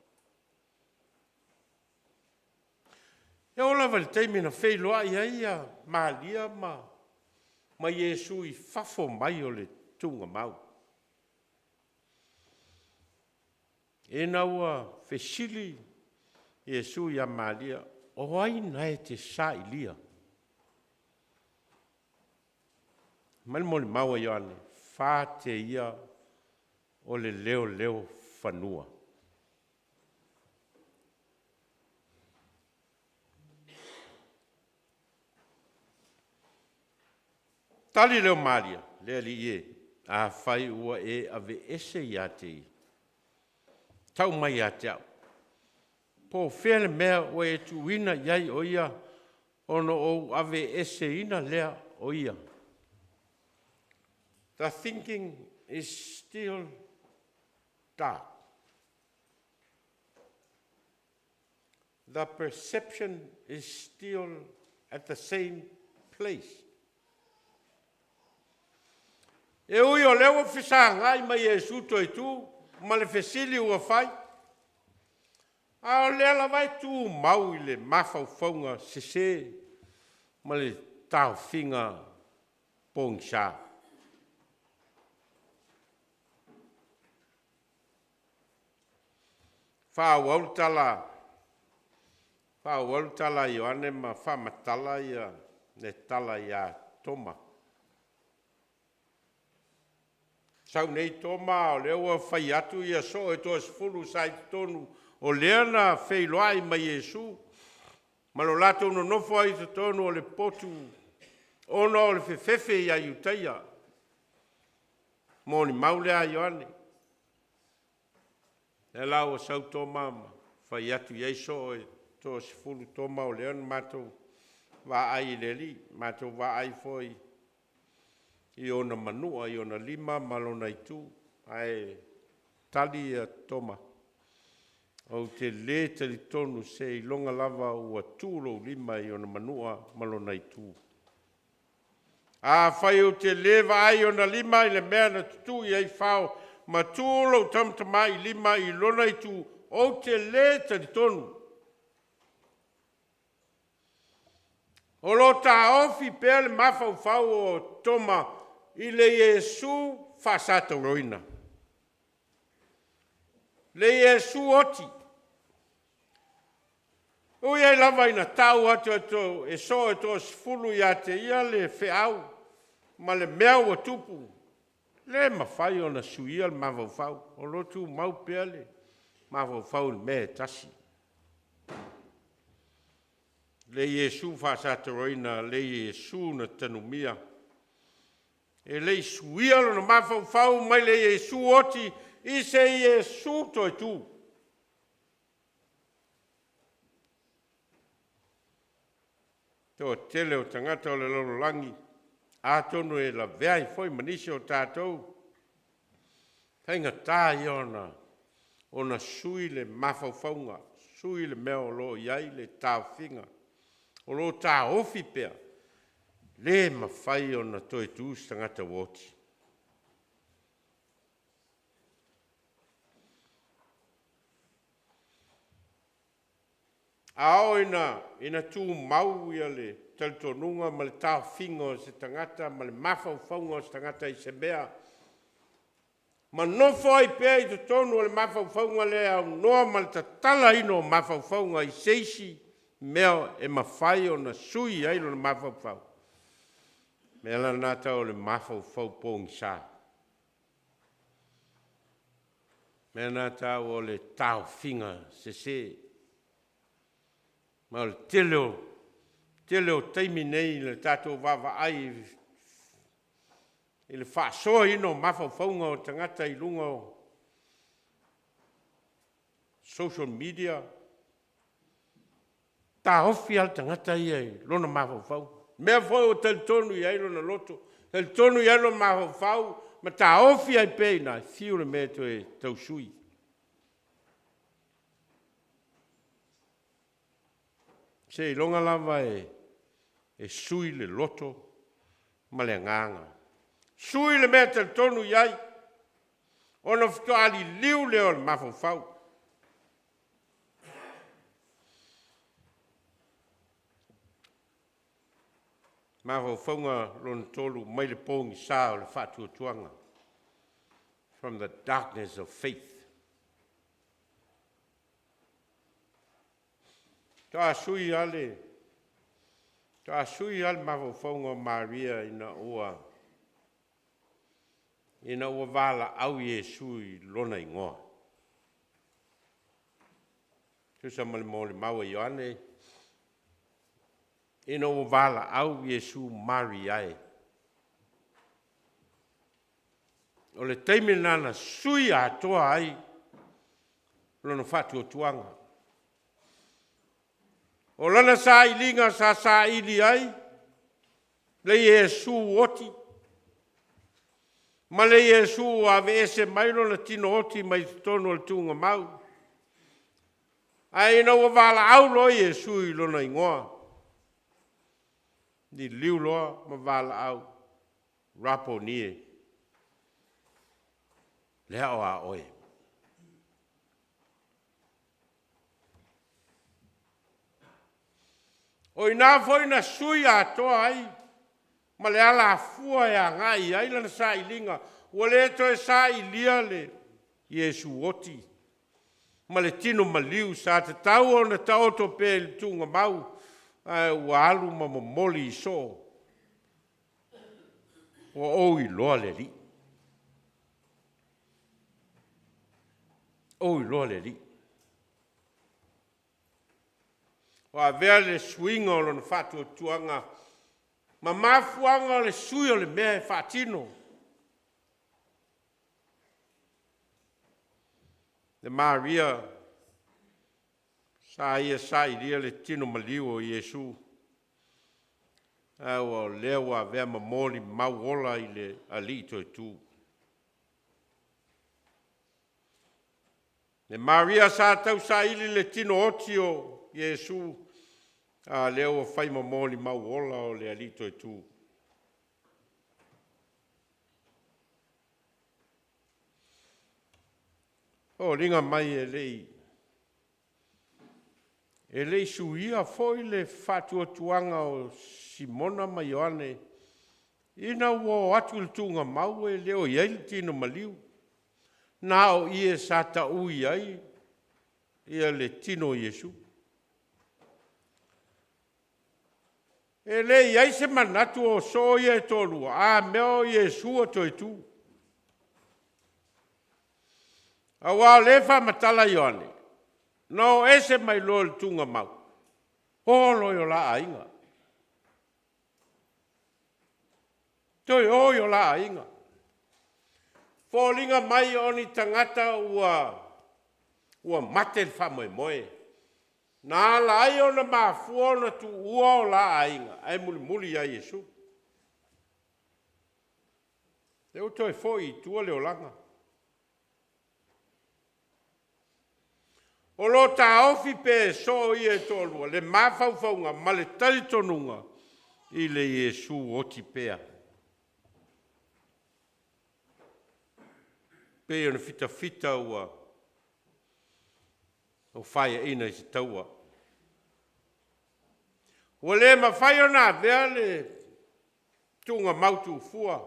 E oo lava i le taimi na feiloai ai Maria ma Iesu i fafo mai o le tuugamau, ina ua fesili Iesu ia Maria, o ai na e te sailia? Fai mai le molimau a Ioane, 4 te ia o le leoleofanua. Tali lea o Maria, le Alii e, afai ua e aveese ia te ia, tau mai ia te au, po o fea le mea ua e tuuina i ai o ia, ona ou aveeseina lea o ia. The thinking is still dark. The perception is still at the same place. E ui o lea ua fesagai ma Iesu toe tu ma le fesili ua fai, a o lea lava e tumau i le mafaufauga sese ma le taofiga pogisa. Faaauau le tala, faaauau le tala a Ioane ma faamatala ia le tala ia Toma. Sau nei Toma o lea ua fai atu ia soo e toasefulu sa i totonu o lea na feiloai ma Iesu ma lo latou nonofo ai i totonu o le potu ona o le fefefe ia Iutaia. Molimau lea a Ioane. Lea la ua sau Toma ma fai atu i ai soo e toasefulu, Toma, o lea na matou vaai i le Alii, matou vaai foi i ona manua i ona lima ma lona itu. Ae tali ia Toma, ou te lē talitonu seiloga lava ua tuu lou lima i ona manua ma lona itu. Afai ou te lē vaai i ona lima i le mea na tutui ai fao ma tuu lou tamatamailima i lona itu, ou te lē talitonu. O lo o taofi pea le mafaufau o Toma i le Iesu faasatauaina. Le Iesu oti. Ui ai lava ina tau atu e e soo e toasefulu ia te ia le feau ma le mea ua tupu, le mafai ona suia le mafaufau, o lo o tumau pea le mafaufau i le mea e tasi. Le Iesu faasatoroina, le Iesu na tanumia, e le i suia lona mafaufau mai le Iesu oti i se Iesu toe tu. Toatele o tagata o le lalolagi, atonu e lavea ai foi ma nisi o tatou, faigata ia ona sui le mafaufauga, sui le mea o lo o i ai le taofiga, o lo o taofi pea, le mafai ona toe tu se tagata ua oti. A oo ina tumau ia le talitonuga ma le taofiga o se tagata ma le mafaufauga o se tagata i se mea, ma nofo ai pea i totonu o le mafaufauga lea e aunoa ma le tatalaina o mafaufauga i se isi mea e mafai ona sui ai lona mafaufau, mea la lena e tau o le mafaufau pogisa. Mea lena e tau o le taofiga sese. Ma o le tele o taimi nei i le tatou vaavaai i le faasoaina o mafaufauga o tagata i luga o social media, taofi lava le tagata ia i lona mafaufau. Mea foi ua talitonu i ai lona loto, talitonu i ai lona mafaufau ma taofi ai pea i ina, e fiu le mea e toe tau sui. Seiloga lava e sui le loto ma le agaga. Sui le mea e talitonu i ai, ona faatoa liliu lea o le mafaufau. Mafaufauga lona tolu, mai le pogisa o le faatuatuaga, from the darkness of faith. Faatoa sui lava le mafaufauga o Maria ina ua valaau Iesu i lona igoa. Tusa ma le molimau a Ioane, ina ua valaau Iesu, Maria e. O le taimi lena na sui atoa ai lona faatuatuaga. O lana sailiga sa saili ai le Iesu oti, ma le Iesu ua aveese mai lona tino oti mai totonu o le tuugamau. Ae ina ua valaau loa Iesu i lona igoa, liliu loa ma valaau, Raponie, lea o a oe. O ina foi na sui atoa ai ma le alafua e agai i ai lana sailiga, ua le toe sailia le Iesu oti ma le tino maliu sa tatau ona taoto pea i le tuugamau, ae ua alu ma momoli i soo, ua ou iloa le Alii. Ou iloa le Alii. Ua avea le suiga o lona faatuatuaga ma mafuaaga o le sui o le mea e faatino. Le Maria sa ia sailia le tino maliu o Iesu, ae ua o lea ua avea ma molimau ola i le Alii toe tu. Le Maria sa tausaili le tino oti o Iesu, a lea ua fai ma molimau ola o le Alii toe tu. Foliga mai e le i suia foi le faatuatuaga o Simona ma Ioane ina ua o atu i le tuugamau e le o i ai le tino maliu. Na o ie sa taui ai ia le tino o Iesu. E le i ai se manatu o soo ia e toalua, a mea o Iesu ua toe tu. Aua o lea e faamatala Ioane, na o ese mai loa i le tuugamau, o loa i o la aiga. Toe o i o la aiga. Foliga mai o ni tagata ua mate le faamoemoe, na ala ai ona mafua ona tuua o la aiga ae mulimuli ia Iesu. Lea ua toe foi i tua le olaga. O lo o taofi pea e soo ia e toalua le mafaufauga ma le talitonuga i le Iesu oti pea. Pei ona fitafita ua faiaina i se taua. Ua le mafai ona avea le tuugamau tufua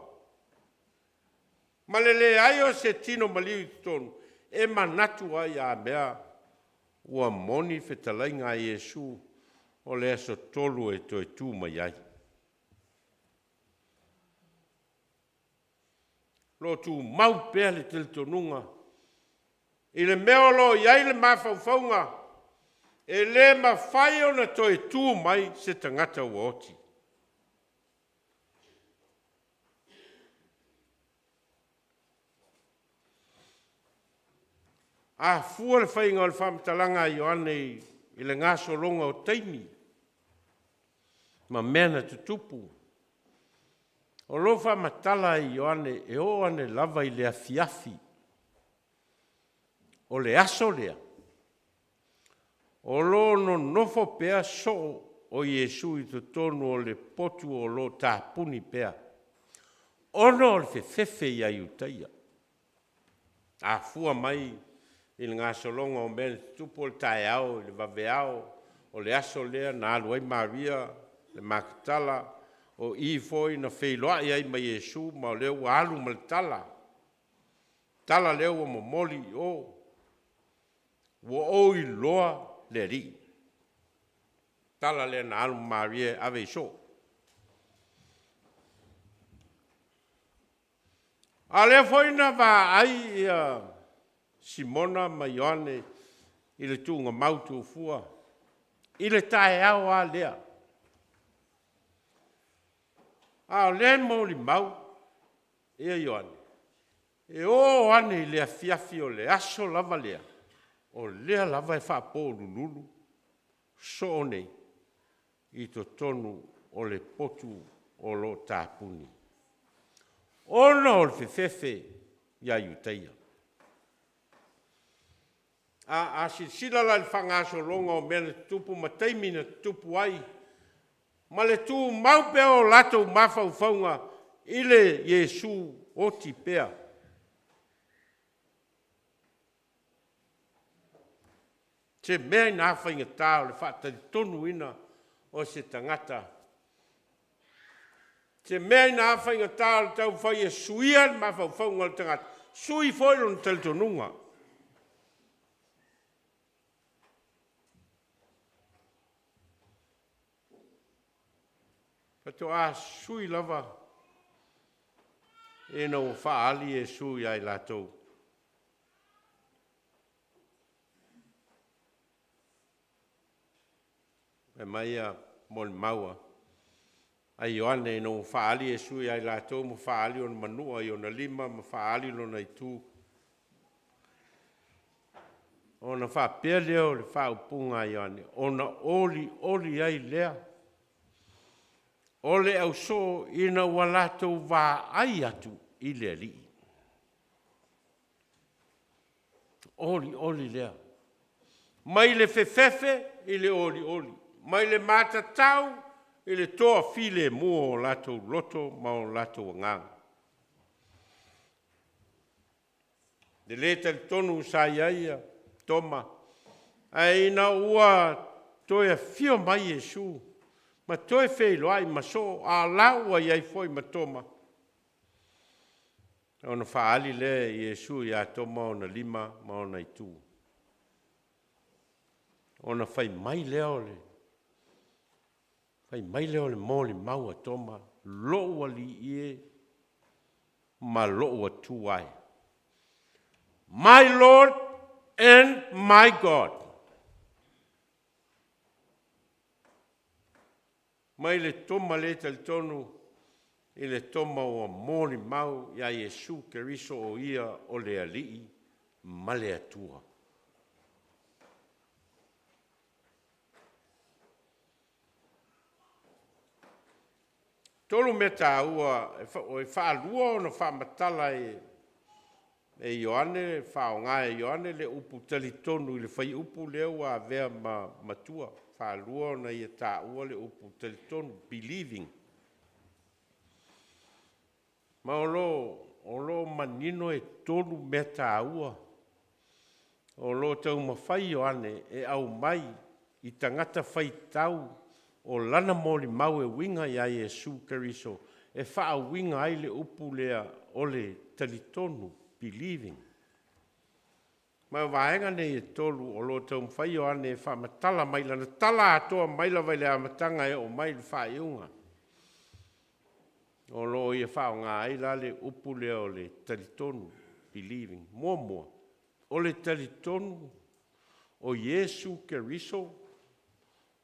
ma le leai o se tino maliu i totonu e manatu ai, a mea ua moni fetalaiga a Iesu o le aso 3 e toe tu mai ai. O lo o tumau pea le talitonuga i le mea o lo o i ai le mafaufauga, e le mafai ona toe tu mai se tagata ua oti. A fua le faiga o le faamatalaga a Ioane i le gasologa o taimi ma mea na tutupu, o lo o faamatala e Ioane e oo ane lava i le afiafi o le aso lea, o lo o nonofo pea soo o Iesu i totonu o le potu o lo o tapuni pea, ona o le fefefe ia Iutaia. A fua mai i le gasologa o mea na tutupu, o le taeao i le vaveao o le aso lea na alu ai Maria le Makatala, o i foi na feiloai ai ma Iesu, ma o lea ua alu ma le tala, tala lea ua momoli i o, ua ou iloa le Alii. Tala lea na alu ma Maria e ave i soo. A o lea foi na vaai ia Simona ma Ioane i le tuugamau tufua i le taeao lava lea. A o lea e molimau ia Ioane, e oo ane i le afiafi o le aso lava lea, o lea lava e faapoulululu soo nei i totonu o le potu o lo o tapuni, ona o le fefefe ia Iutaia. A silasila la i le faagasologa o mea na tutupu ma taimi na tutupu ai, ma le tumau pea o latou mafaufauga i le Iesu oti pea, se mea ina faigata o le faatalitonuina o se tagata, se mea ina faigata o le taumafai e suia le mafaufauga o le tagata, sui foi lona talitonuga. Faatoa sui lava ina ua faaali Iesu ia i latou. Fai mai ia molimau a Ioane ina ua faaali Iesu ia i latou ma faaali ona manua i ona lima ma faaali lona itu, ona faapea lea o le faaupuga a Ioane, ona olioli ai lea o le ausoo ina ua latou vaai atu i le Alii. Olioli lea, mai le fefefe i le olioli, mai le matatau i le toafilemu o latou loto ma o latou agaga. Le le talitonu sa i ai Toma, ae ina ua toe afio mai Iesu ma toe feiloai ma soo, a o la ua i ai foi ma Toma. Ona faaali lea e Iesu ia Toma ona lima ma ona itu. Ona fai mai lea o le fai mai lea o le molimau a Toma, Lou Alii e ma lou Atua e. My Lord and my God. Mai le Toma le talitonu i le Toma ua molimau ia Iesu Keriso o ia o le Alii ma le Atua. Tolu mea taua e faalua ona faamatala e Ioane, faaaoga e Ioane le upu talitonu i le fuaiupu lea ua avea ma matua. Faalua ona ia taua le upu talitonu, believing. Ma o lo o manino e tolu mea taua o lo o taumafai Ioane e aumai i tagata faitau o lana molimau e uiga ia Iesu Keriso e faauiga ai le upu lea o le talitonu, believing. Ma o vaega nei e tolu o lo o taumafai Ioane e faamatala mai lana tala atoa mai lava i le amataga e oo mai i le faaiuga. O lo o ia faaaoga ai la le upu lea o le talitonu, believing. Muamua, o le talitonu o Iesu Keriso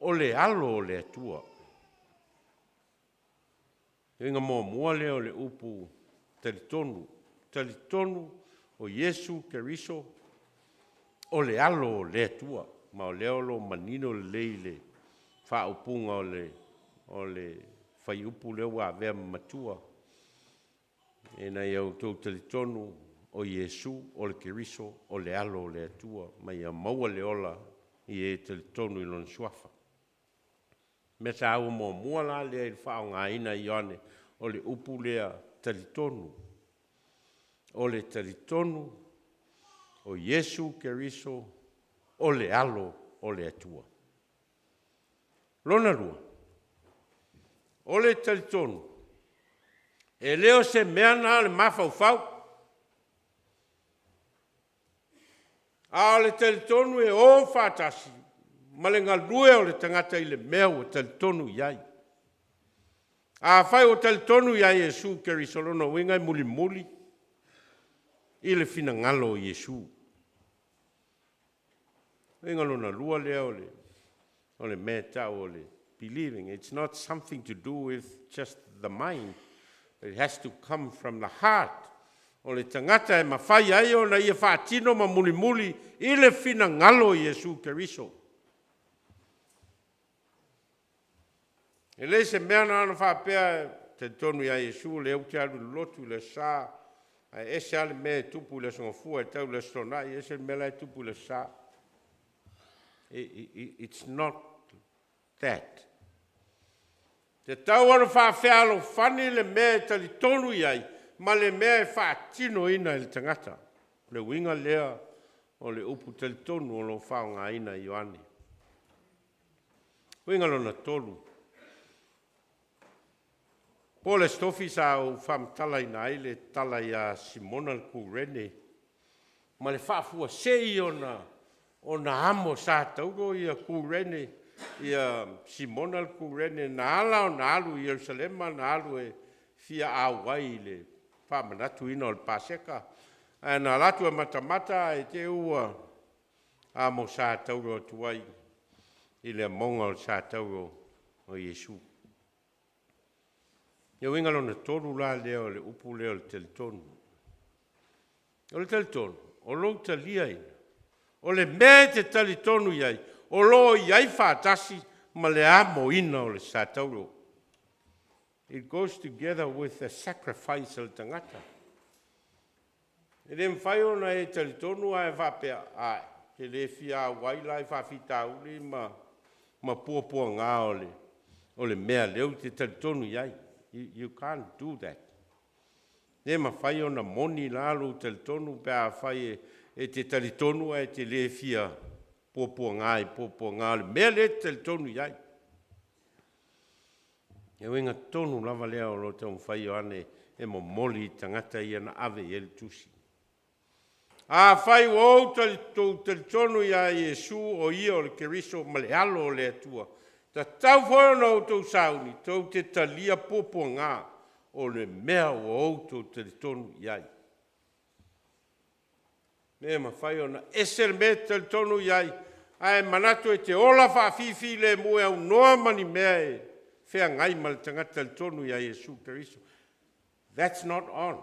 o le alo o le Atua. Uiga muamua lea o le upu talitonu, talitonu o Iesu Keriso o le alo o le Atua. Ma o lea o lo o manino lelei le faaupuga o le fuaiupu lea ua avea ma matua, ina ia outou talitonu o Iesu o le Keriso o le alo o le Atua, ma ia maua le ola i e talitonu i lona suafa. Mea taua muamua la lea i le faaaogaina e Ioane o le upu lea talitonu. O le talitonu o Iesu Keriso o le alo o le Atua. Lona lua, o le talitonu, e le o se mea na o le mafaufau, a o le talitonu e o faatasi ma le galue o le tagata i le mea ua talitonu i ai. Afai ua talitonu ia Iesu Keriso, lona uiga e mulimuli i le finagalo o Iesu. Uiga lona lua lea o le mea e tau o le believing. It's not something to do with just the mind. It has to come from the heart. O le tagata e mafai ai ona ia faatino ma mulimuli i le finagalo o Iesu Keriso. E le se mea na ona faapea talitonu ia Iesu lea ou te alu i le lotu i le Aso Sa, ae ese lava le mea e tupu i le Aso Gafua e tau i le Aso Toonai, ese le mea la e tupu i le Aso Sa. It's not that. Te tau ona faafealofani le mea e talitonu i ai ma le mea e faatinoina e le tagata. Le uiga lea o le upu talitonu o lo o faaaogaina e Ioane. Uiga lona tolu, po o le Aso Tofi sa ou faamatalaina ai le tala ia Simona le Kurene ma le faafuasei ona amo satauro ia Kurene, ia Simona le Kurene na ala ona alu i Ierusalema, na alu e fia auai i le faamanatuina o le Paseka, ae na alu atu e matamata ae te i ua amo satauro atu ai i le amoga o le satauro o Iesu. Le uiga lona tolu la lea o le upu lea o le talitonu. O le talitonu, o lou taliaina, o le mea e te talitonu i ai, o lo o i ai faatasi ma le amoina o le satauro. It goes together with the sacrifice o le tagata. E le mafai ona e talitonu ae faapea, ai, te le fia auai la i faafitauli ma puapuaga o le mea lea ou te talitonu i ai. You can't do that. Le mafai ona moni la lou talitonu pe afai e te talitonu ae te le fia puapuaga i puapuaga o le mea lea e te talitonu i ai. E uiga tonu lava lea o lo o taumafai Ioane e momoli i tagata ia na ave i ai le tusi. Afai ua outou talitonu iā Iesu o ia o le Keriso ma le Alo o le Atua, tatau foi ona outou sauni tou te talia puapuagā o le mea ua outou talitonu i ai. E le mafai ona ese le mea e te talitonu i ai ae manatu e te ola faafifilemu e aunoa ma ni mea e feagai ma le tagata talitonu iā Iesu Keriso. That's not on.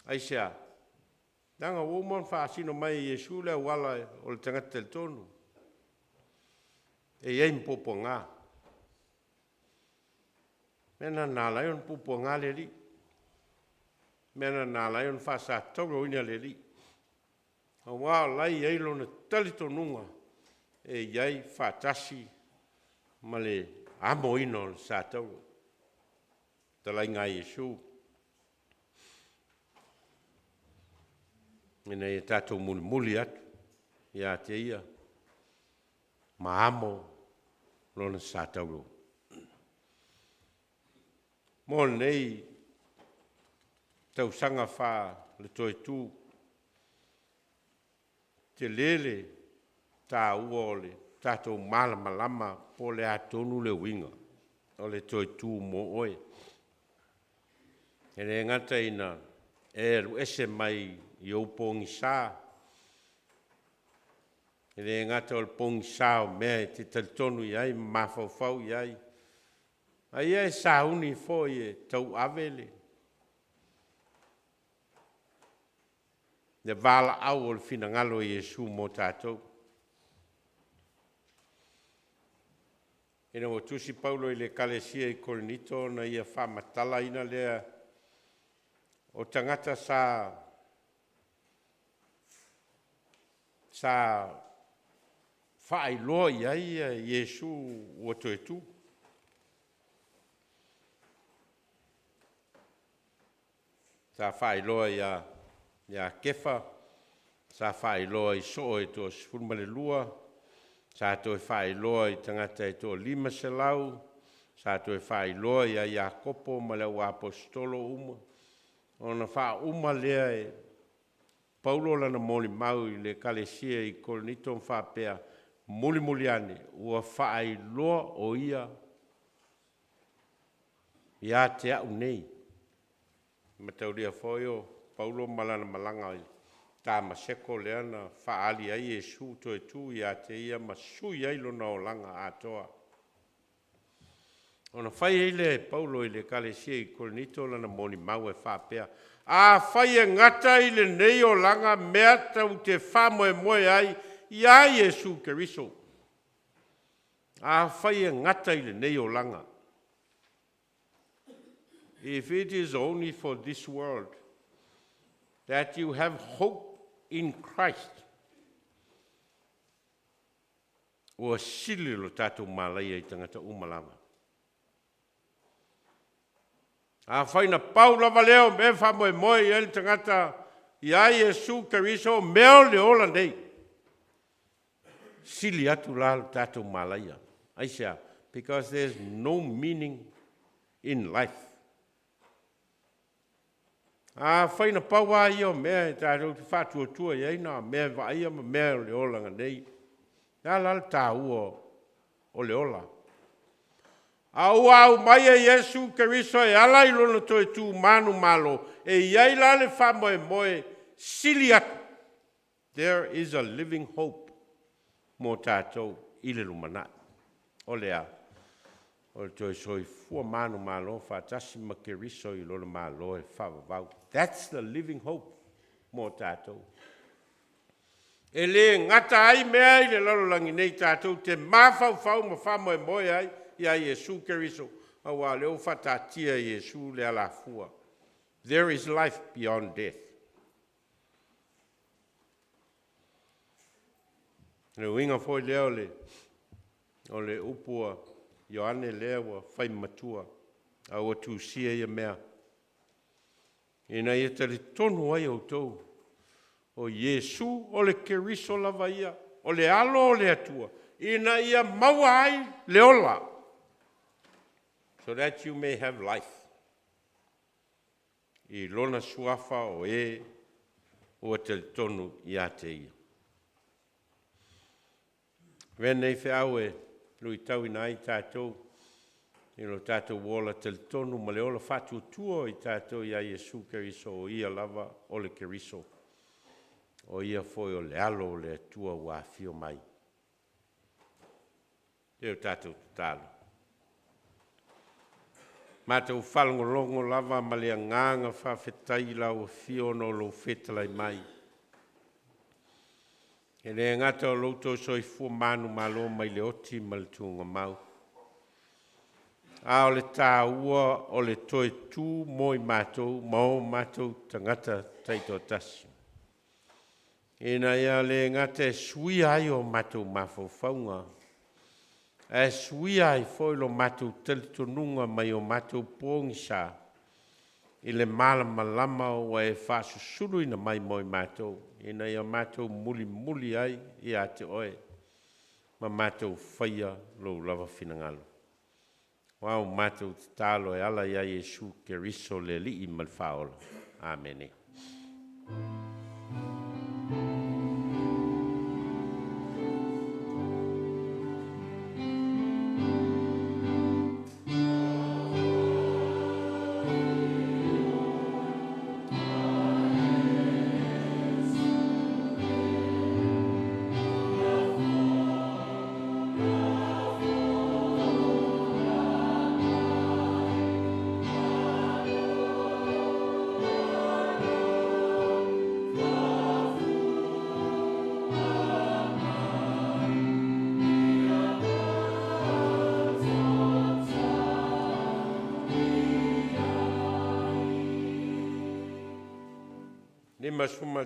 Aisea? Leaga ua uma ona faasino mai e Iesu le auala o le tagata talitonu. E i ai ma puapuagā. Mea lena na ala ai ona puapuagā le Alii. Mea lena na ala ai ona faasatauroina le Alii. Auā o la e i ai lona talitonuga e i ai faatasi ma le amoina o le satauro, fetalaiga a Iesu, ina ia tatou mulimuli atu ia te Ia ma amo lona satauro. Mo lenei tausaga faale-toe-tu, tele le taua o le tatou malamalama po o le a tonu le uiga o le toe tu mo oe. E le gata ina e alu ese mai i ou pogisa, e le gata o le pogisa o mea e te talitonu i ai ma mafaufau i ai, a ia e sauni foi e tauave le valaau o le finagalo o Iesu mo tatou. Ina ua tusi Paulo i le Ekalesia i Korinito ona ia faamatalaina lea o tagata sa faailoa i ai Iesu ua toe tu. Sa faailoa ia Kefa, sa faailoa i soo e toa-12, sa toe faailoa i tagata e toa-500, sa toe faailoa ia Iakopo ma le au aposetolo uma, ona faauma lea e Paulo lana molimau i le Ekalesia i Korinito ma faapea, mulimuli ane ua faailoa o ia ia te au nei. E mataulia foi o Paulo ma lana malaga i Tamaseko lea na faaali ai Iesu toe tu ia te ia ma sui ai lona olaga atoa. Ona fai ai lea e Paulo i le Ekalesia i Korinito lana molimau e faapea, afai e gata i lenei olaga mea tou te faamoemoe ai ia Iesu Keriso. Afai e gata i lenei olaga, if it is only for this world that you have hope in Christ, ua sili lo tatou malaia i tagata uma lava. Afai na pau lava lea o mea e faamoemoe i ai le tagata ia Iesu Keriso o mea o le ola nei, sili atu la lo tatou malaia. Aisea? Because there's no meaning in life. Afai na pau lava ia o mea e tatou te faatuatua i ai na mea e vaaia ma mea o le olaga nei, e a la le taua o le ola? A ua aumai e Iesu Keriso e ala i lona toe tu manumalo, e i ai la le faamoemoe sili atu. There is a living hope mo tatou i le lumanai. O le a? O le toe soifua manumalo faatasi ma Keriso i lona malo e faavavau. That's the living hope mo tatou. E le gata ai mea i le lalolagi nei tatou te mafaufau ma faamoemoe ai ia Iesu Keriso, auā o lea ua faataatia e Iesu le alafua. There is life beyond death. O le uiga foi lea o le upu a Ioane lea ua fai matua, a ua tusia ia mea, ina ia talitonu ai outou o Iesu o le Keriso lava ia, o le Alo o le Atua, ina ia maua ai le ola, so that you may have life. i Lona Suafa o e ua talitonu ia te Ia. Avea lenei feau e luitauina ai tatou i lo tatou ola talitonu ma le ola faatuatua o i tatou ia Iesu Keriso, o Ia lava o le Keriso, o Ia foi o le Alo o le Atua ua afio mai. Se o tatou tatalo. Matou faalogologo lava ma le agaga faafetai i lau afio ona o lou fetalai mai. E le gata o lou toe soifua manumalo mai le oti ma le tugamau, a o le taua o le toe tu mo i matou ma o matou tagata taitoatasi, ina ia le gata e suia ai o matou mafaufauga, ae suia ai foi lo matou talitonuga mai o matou pogisa i le malamalama ua e faasusuluina mai mo i matou, ina ia matou mulimuli ai ia te Oe ma matou faia Lou lava finagalo. Aua ua matou tatalo e ala ia Iesu Keriso le Alii ma le Faaola. Amene.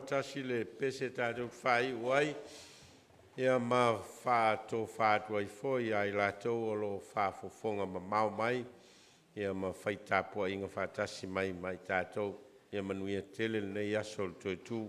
51 le pese tatou te faaiu ai, ia ma faatofa atu ai foi ia i latou o lo o faafofoga mamao mai ia ma fai tapuaiga faatasi mai ma i tatou. Ia manuia tele lenei aso o le toe tu.